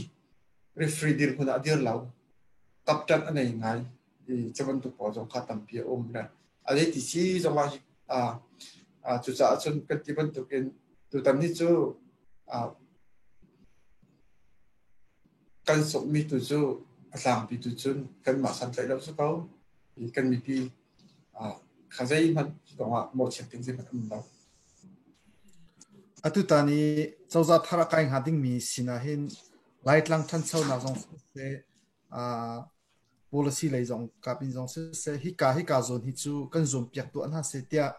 referee dirhmun ah dir lo kapṭan a nei ngai i cu bantuk pawl zong kha tampi a um le a ti si zong ah cucaah cun kan ti bantukin tutan ni cu kan sawmmi tu cu a tlangpi tu cun kanmah santlaih lo si ko i kan mipi kha zeihmanh kongah mawhchiat ding zeihmanh um lo. Atutan i cozah thar a kai hnga dingmi sinah hin Laitlang ṭhanchonak zong siseh, policy lei zong kap in zong siseh, hika hika zawn hi cu kan zuampiak tuah hna seh tiah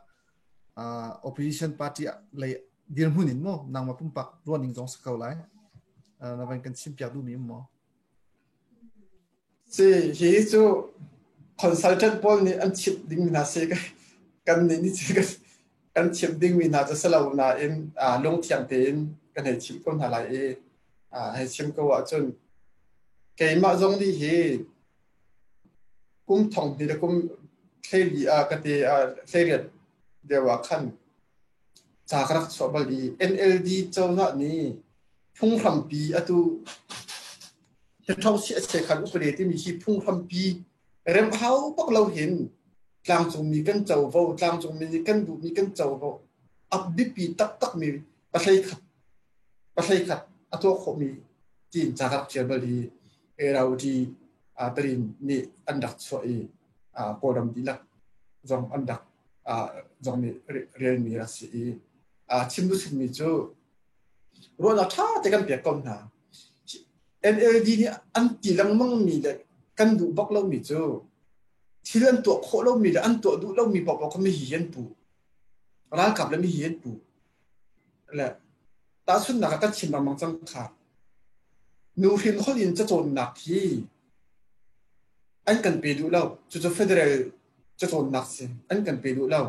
opposition party lei dirhmun in maw nangmah pumpak ruahning zong si ko lai. Na van kan chimpiak duhmi um maw? Si, hi cu consultant pawl nih an chimh dingmi hna si. Kan nih nih cun kan chimh dingmi hna cu si lo nain lungthiang tein kan hei chimh ko hna lai i hei chim ko ahcun keimah zong nih hi kum thong hnih le kum hleili ah ka te hleiriat deuh ah khan ca ka rak chuah bal i NLD cozah nih phunghrampi atu Ṭhawngsi a chekhal upade timi hi phunghrampi remh hau bak lo hin tlangcungmi kan covo, tlangcungmi nih kan duhmi kan covo a biapi taktakmi pahlei khat pahlei khat a tuah khawhmi tiin ca ka rak ṭial bal i Eraudi Tarin nih an rak chuah i Kawlram dihlak zong an rak zong nih relmi a si i chim duhmi cu ruahnak ṭha te kan pek ko hna. NLD nih an ti lengmangmi le kan duh bak lomi cu thil an tuah khawh lomi le an tuah duh lomi paohpaoh kha mihi an puh. Ralkap le mihi an puh. Le tahchunhnak ah kan chim lengmang cang kha. Nuhrin holh in cacawnnak hi an kan pe duh lo. Cucu federal cacawnnak si. An kan pe duh lo.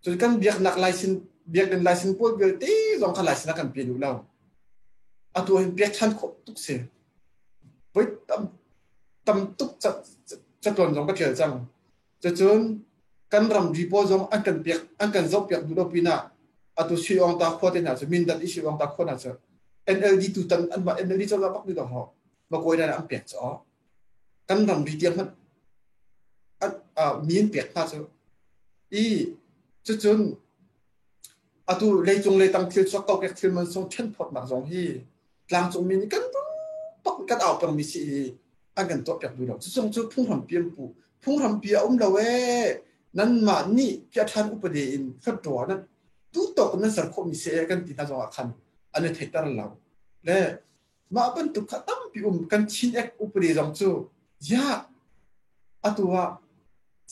Cun kan biaknak laisin biakinn laisin pawl vialte zong kha laisin a kan pe duh lo. Atu hin pek ṭhan khawh tuk si. Voi tam tam tuk catuan zong ka ṭial cang. Cucun kan ramri pawl zong an kan pek an kan zoh piak duh lo pinah atu Sui Aung Ta khua te hna cu Mindat i Sui Aung Ta khua hna cu NLD tu tan anmah NLD cozah bak nih dong Makuai dan an pek caw. Kan ramri tiang hmanh mi an pek hna cu. I cucun atu leicung leitang thil chuak kokek thil man sung ṭhenphawtnak zong hi tlangcungmi nih kan duh kan au pengmi si i an kan tuahpiak duh lo. Cucung cu phunghrampi an pu. Phunghrampi a um lo ee. Nanmah nih piaṭhan upade in hluttaw nan tu tawk nan ser khawhmi si ee kan ti hna zong ah khan an i theihter lo. Le mah bantuk kha tampi um kan Chin Act upade zong cu ziah atu ah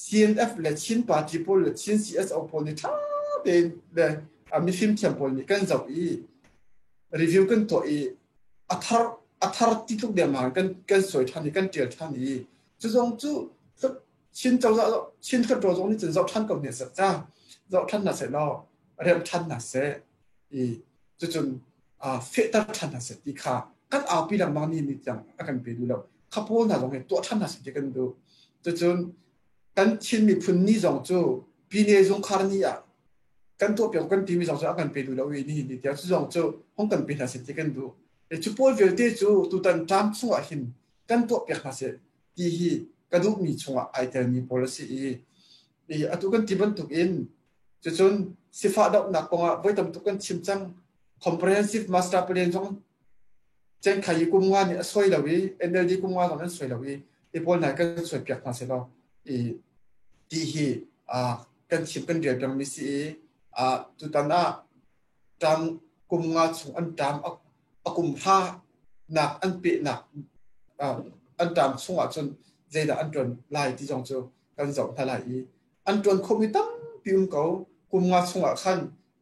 CNF le Chin party pawl le Chin CSO pawl nih ṭha tein le mifim thiam pawl nih kan zoh i review kan tuah i a thar a thar ti tluk dengmang kan kan sawi ṭhan i kan ṭial ṭhan i cu zong cu Chin cozah Chin Hluttaw zong nih cun zoh ṭhan ko hne seh ca zoh ṭhan hna seh law remh ṭhan hna seh i cucun fehter ṭhan hna seh ti kha kan aupi lengmang ni ni tiang a kan pe duh lo. Kha pawl hna zong hi tuah ṭhan hna seh ti kan duh. Cucun kan Chin miphun ni zong cu Pine zungkhar ni ah kan tuahpiak kan timi zong cu a kan pe duh lo i nihin ni tiang cu zong cu hong kan pe hna seh ti kan duh. Cu pawl vialte cu tutan ṭam chungah hin kan tuahpiak hna seh ti hi ka duhmi chungah ai telmi pawl a si i atu kan ti bantuk in cucun sifah dohnak kongah voi tam tuk kan chim cang. Comprehensive master plan zong Cenkhai i kum nga nih a soi lo i NLD kum nga zong an soi lo i hi pawl hna kan soi piak hna seh law i ti hi kan chim kan rel pengmi si i. Tutan ah ṭam kum nga chung an ṭam a kum hra nak an pehnak an ṭam chung ahcun zeidah an ṭuan lai ti zong cu kan zoh hna lai i an ṭuan khomi tampi um ko. Kum nga chungah khan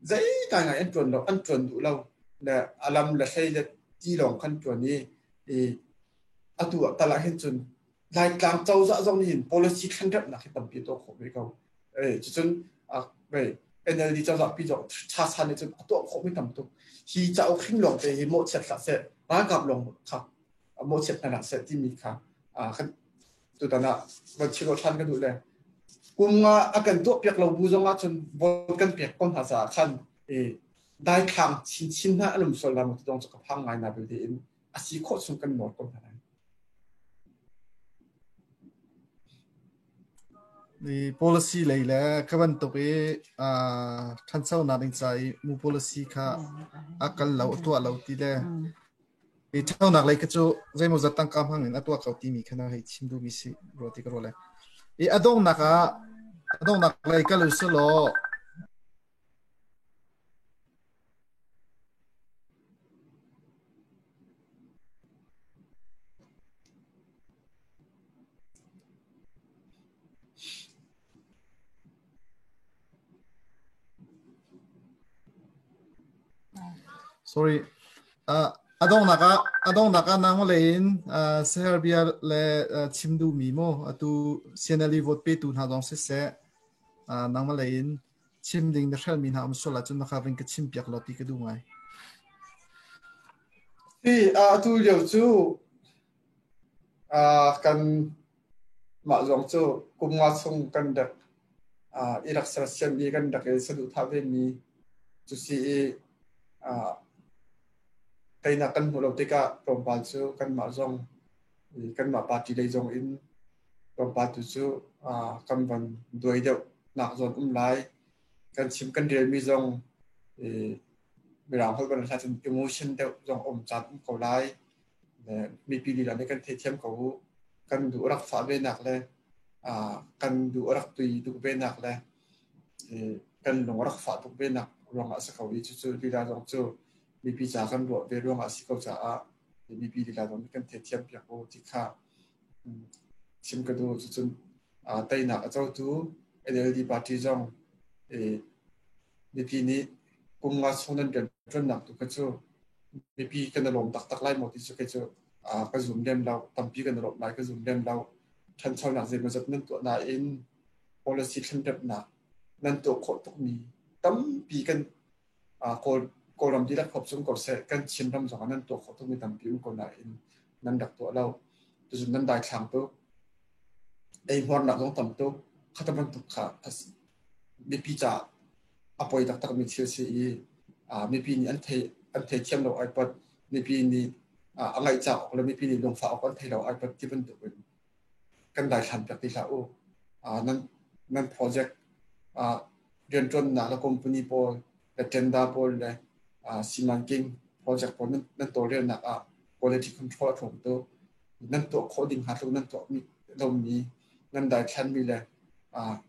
zei ngaingai an ṭuan lo, an ṭuan duh lo le a lam le hlei le ti lawng khan ṭuan i atu ah tal ah hin cun Laitlang cozah zong nih hin policy thlenremhnak hi tampi a tuah khawh ve ko. Cucun NLD cozah pi zong cha nih cun a tuah khawhmi tam tuk. Hi cauk hring lawng te hi mawhchiat hlah seh, ralkap lawng kha mawhchiat hna hlah seh timi kha kan tutan ah van chim ṭhan ka duh le kum nga a kan tuah piak lo bu zong ah cun vote kan pek ko hna caah khan daithlang chinchin hna an um sual lai maw ti zong cu ka phang ngai na belte in a si khawh chung kan nawl ko hna lai. I policy lei le ka bantuk i ṭhanchonak ding ca i mu policy kha a kal lo, a tuah lo ti le i ṭhanchonak lei kha cu zeimawzat tangka hmang in a tuah ko timi kha na hei chim duhmi si rua ti ka ruah le. I a donghnak ah a donghnak lei kal u selaw Sorry. Uh, a donghnak ah a donghnak ah nang lei in uh, Serbia le uh, chim duhmi maw atu CNLE vote petu hna zong siseh uh, nangmah lei in chim ding na hrelmi hna um sual ahcun na kha vin ka chim piak law ti ka duh ngai. Hi atu lio cu kan mah zong cu kum nga chung kan rak i rak sersiam i kan rak i saduhthah ve mi cu si i teinak kan hmuh lo tikah tlawmpal cu kanmah zong kanmah party lei zong in tlawmpal tu cu kan van duai deuh nak zawn um lai. Kan chim kan relmi zong Mirang holh kan hlat cun emotion deuh zong um caan um ko lai. Mipi lila nih kan theithiam ko u. Kan duh rak fah ve nak le kan duh rak tui duh ve nak le kan lung rak fah tuk ve nak ruangah a si ko i cucu lila zong cu mipi ca kan ruah ve ruangah a si ko caah mipi lila zong nih kan theithiam piak u ti kha chim ka duh. Cucun teinak a cotu NLD party zong mipi nih kum nga chung nan rianṭuannak tu kha cu mipi kan i lawm taktak lai maw ti cu kei cu ka zum lem lo. Tampi kan i lawm lai ka zum lem lo. Ṭhanchonak zeimawzat nan tuah nain policy thlenremhnak nan tuah khawh tukmi tampi kan Kawl Kawlram dihlak huap cu um ko seh, kan Chinram zong ah nan tuah khawh tukmi tampi um ko nain nan rak tuah lo. Tuzun nan daithlang tuk. Eihmuarnak zong tam tuk. Khata bantuk kha mipi caah a poi taktakmi thil si i mipi nih an thei an theithiam lo ai pot mipi nih a ngaih caak awk le mipi nih lungfah awk an thei lo ai pot ti bantuk in kan daithlan piak ti hlah u. Nan nan project rianṭuannak le company pawl le tender pawl le simanking project pawl nan tawlrelnak ah quality control a tlawm tuk. Nan tuah khawh ding hnga tluk nan tuah lomi nan daithlanmi le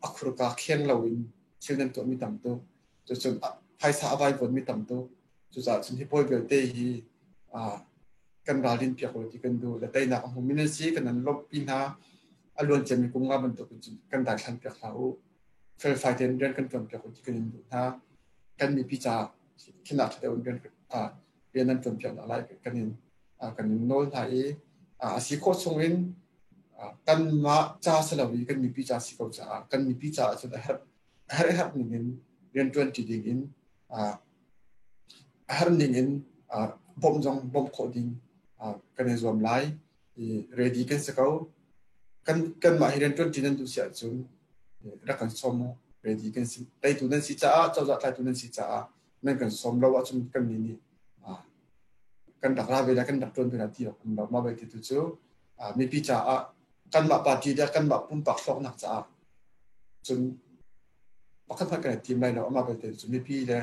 a khurka kheng loin thil nan tuahmi tam tuk. Cucun phaisa a vaivuanmi tam tuk. Cucaah cun hi pawl vialte hi kan ralrin piak u ti kan duh. Le teinak a hmumi nan si kan nan lawmhpi hna. A luan ciami kum nga bantuk in cun kan daithlan piak hlah u. Felfai tein rian kan ṭuan piak u ti kan in duh hna. Kan mipi caah khinak ṭha deuh in rian rian nan ṭuan piak lai kan in kan in nawl hna i a si khawh chung in kanmah ca si lo i kan mipi ca si ko caah kan mipi caah cun a herh a herh herh ning in rian ṭuan ṭi ding in a herh ning in bawmh zong bawmh khawh ding kan i zuam lai i ready kan si ko. Kan kanmah hi rian ṭuan ṭi nan duh si ahcun rak kan sawm u. Ready kan si. Teitu nan si caah cozah tlaitu nan si caah nan kan sawm lo ahcun kan nih nih kan rak ra ve lai kan rak ṭuan ve lai ti awk um lo. Mah belte tu cu mipi caah kanmah party le kanmah pumpak hlawknak caah cun pakhat hmanh kan i tim lai lo. Amah belte cu mipi le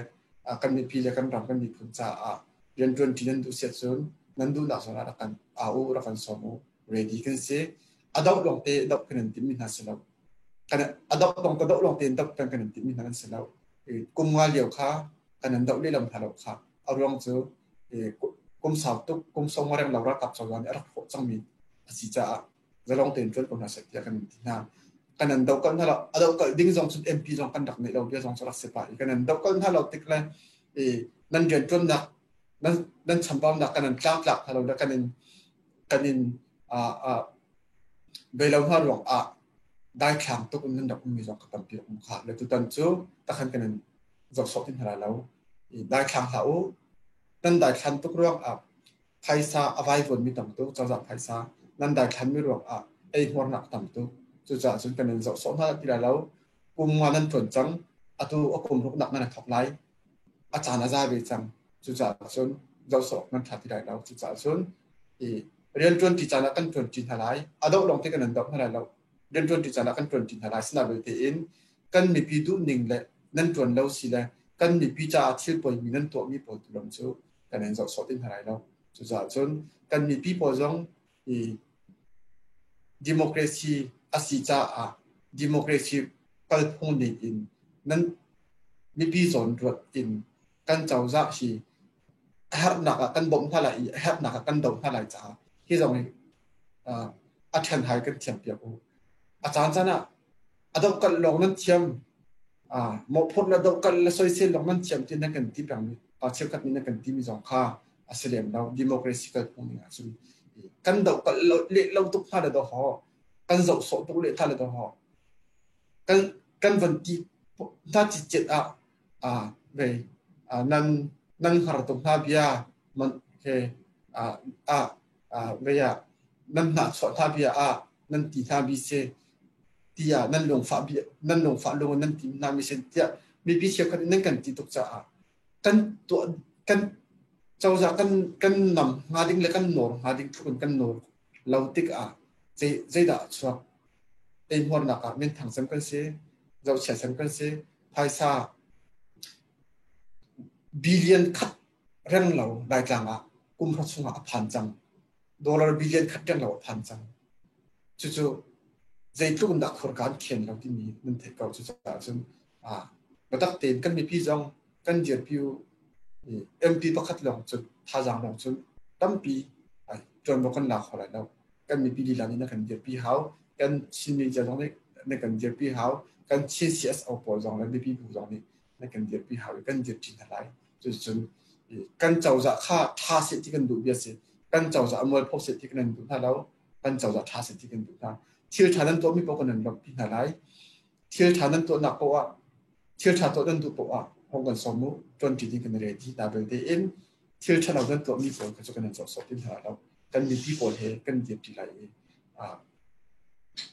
kan mipi le kan ram kan miphun caah rianṭuan ṭi nan duh siat cun nan duhnak zawn ah rak kan au u, rak kan sawm u. Ready kan si. A doh lawng te doh kan in timmi hna si lo. Kan a doh lawng te doh lawng tein doh kan kan in timmi hna kan si lo. Kum nga lio kha kan an doh lehlam hna lo kha. A ruang cu kum sau tuk, kum sawm reng lo ralkap cozah nih a rak hrawh cangmi a si caah zalong tein ṭuan ko hna seh tiah kan ti hna. Kan an dohkalh hna lo. A dohkalh ding zong cun MP zong kan rak neih lo bia zong cu rak si pah i kan an dohkalh hna lo tik le nan rianṭuannak nan nan chambaunak kan an tlangtlak hna lo le kan in kan in bei lo hna ruang ah daithlang tuk in nan rak ummi zong ka tampi um kha le tutan cu takhan kan in zoh sawh ti hna lai lo. Daithlang hlah u. Nan daithlan tuk ruang ah phaisa a vaivuanmi tam tuk, cozah phaisa nan daithlanmi ruang ah eihmuarnak tam tuk. Cucaah cun kan in zoh sawh hna ti lai lo. Kum nga nan ṭuan cang, atu a kum ruknak nan i thawk lai. A caan a za ve cang. Cucaah cun zoh sawh nan ṭha ti lai lo. Cucaah cun i rianṭuanṭi caan ah kan ṭuanṭi hna lai. A doh lawng te kan in doh hna lai lo. Rianṭuanṭi caan ah kan ṭuanṭi hna lai. Sinain belte in kan mipi duhning le nan ṭuan lo si le kan mipi caah thil poimi nan tuahmi pawl tu lawng cu kan in zoh sawh ti hna lai lo. Cucaah cun kan mipi pawl zong i democracy a si caah democracy kalphung ning in nan mipi zawn ruat in kan cozah hi a herhnak ah kan bawmh hna lai i a herhnak ah kan doh hna lai caah hi zong hi a ṭhenhai kan thiam piak u. A caan caan ah a dohkalh lawng nan thiam, mawhphurh le dohkalh le soisel lawng nan thiam ti nan kan ti pengmi pa cheukhat nih nan kan timi zong kha a si lem lo. Democracy kalphung ning ahcun kan dohkalh lo leh lo tuk hna le do haw, kan zoh sawh tuk leh hna le do haw, kan kan van ti hna citcet ah vei nan nan hngar tuk hna bia man he ah vei ah nan hnahchuah hna bia ah nan ti hna bi si tiah nan lungfah bia nan lungfah lung nan ti hna mi sin tiah mipi cheukhat in nan kan ti tuk caah kan tuah kan cozah kan kan nam hnga ding le kan nawr hnga ding tluk in kan nawr lo tik ah zei zeidah a chuak? Eihmuarnak ah minthang cem kan si, zohchia cem kan si, phaisa billion khat reng lo Laitlang ah kum hra chungah a phan cang. Dollar billion khat reng lo a phan cang. Cucu zeitluk in dah khurka an khen lo timi nan theih ko. Cucaah cun biatak tein kan mipi zong kan dirpi u. MP pakhat lawng cun thazaang lawng cun tampi ṭuanvo kan la kho lai lo. Kan mipi lila nih na kan dirpi hau. Kan Chin media zong nih na kan dirpi hau. Kan Chin CSO pawl zong le mipi bu zong nih na kan dirpi hau i kan dirṭi hna lai. Cuticun kan cozah kha ṭha seh ti kan duh bia si. Kan cozah a mualpho seh ti kan duh hna lo. Kan cozah ṭha seh ti kan duh hna. Thil ṭha nan tuahmi paoh kan nan lawmhpi hna lai. Thil ṭha nan tuahnak paoh ah thil ṭha tuah nan duh paoh ah hong kan sawm u. Ṭuanṭi ding kan ready hna belte in thil ṭhalo nan tuahmi pawl kha cu kan nan zoh sawh ti hna lo. Kan mipi pawl he kan dirṭi lai i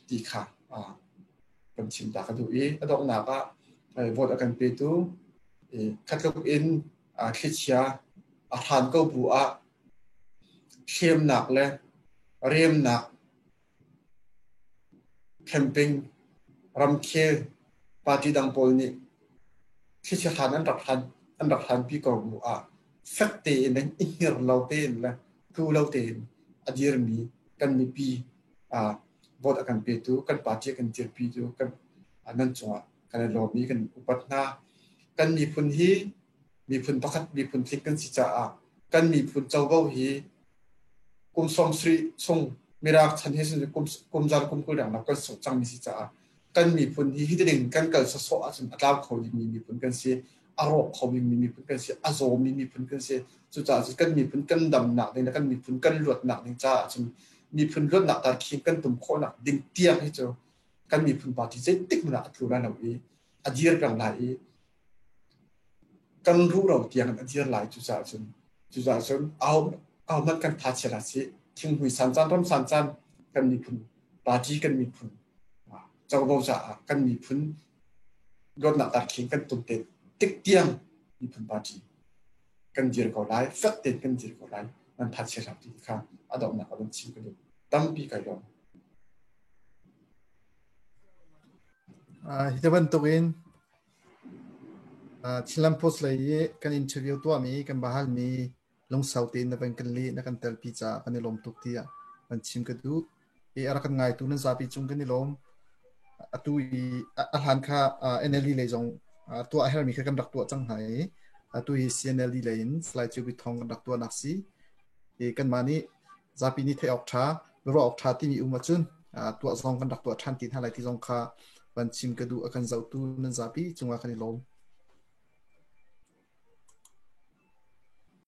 ti kha kan chim ta ka duh i a donghnak ah vote a kan petu khatluk in thlichia a hran ko bu ah thlemnak le remnak camping ramkhel party dang pawl nih thlichia hlan an rak hlan an rak hlanpi ko bu ah fek tein le i hngir lo tein le tlu lo tein a dirmi kan mipi vote a kan petu kan party a kan dirpitu kan nan cungah kan i lawm i kan upat hna. Kan miphun hi miphun pakhat miphun tling kan si caah kan miphun covo hi kum 70 chung Mirang chan he kum kum zan kum 20 dang kan sungh cangmi si caah kan miphun hi hi ding kan kal sawsawh ahcun a tlau kho dingmi miphun kan si, a rawk kho dingmi miphun kan si, a zawmi miphun kan si. Cucaah cun kan miphun kan damnak ding le kan miphun kan luatnak ding caah cun miphun luatnak tarkhin kan tum khawhnak ding tiang hi cu kan miphun party zeitik hmanh ah a tlu lai lo i a dir peng lai i kan ruhro tiang in a dir lai. Cucaah cun cucaah cun aho ahohmanh kan tha chia hlah sih. Thinghmui san caan ram san caan kan miphun party kan miphun covo caah kan miphun luatnak tarkhin kan tum te tik tiang miphun party kan dir ko lai, fek tein kan dir ko lai. Nan tha chia hlah ti kha a donghnak ah van chim ka duh. Tampi kai lawm. Hi te bantukin Chinland Post lei i kan interview tuahmi kan bahalmi lungsau tein na van kan leh na kan telpi caah kan i lawm tuk tiah van chim ka duh. I a rak kan ngaitu nan zapi cung kan i lawm. Atu i a hlan kha NLD lei zong Tuah a hermi kha kan rak tuah cang hna i atu hi CNLD lei in Salai Ceu Bik Thawng kan rak tuahnak si. I kanmah nih zapi nih theih awk ṭha, ruah awk ṭha timi um ahcun tuah zong kan rak tuah ṭhan ti hna lai ti zong kha van chim ka duh. A kan zohtu nan zapi cungah kan i lawm.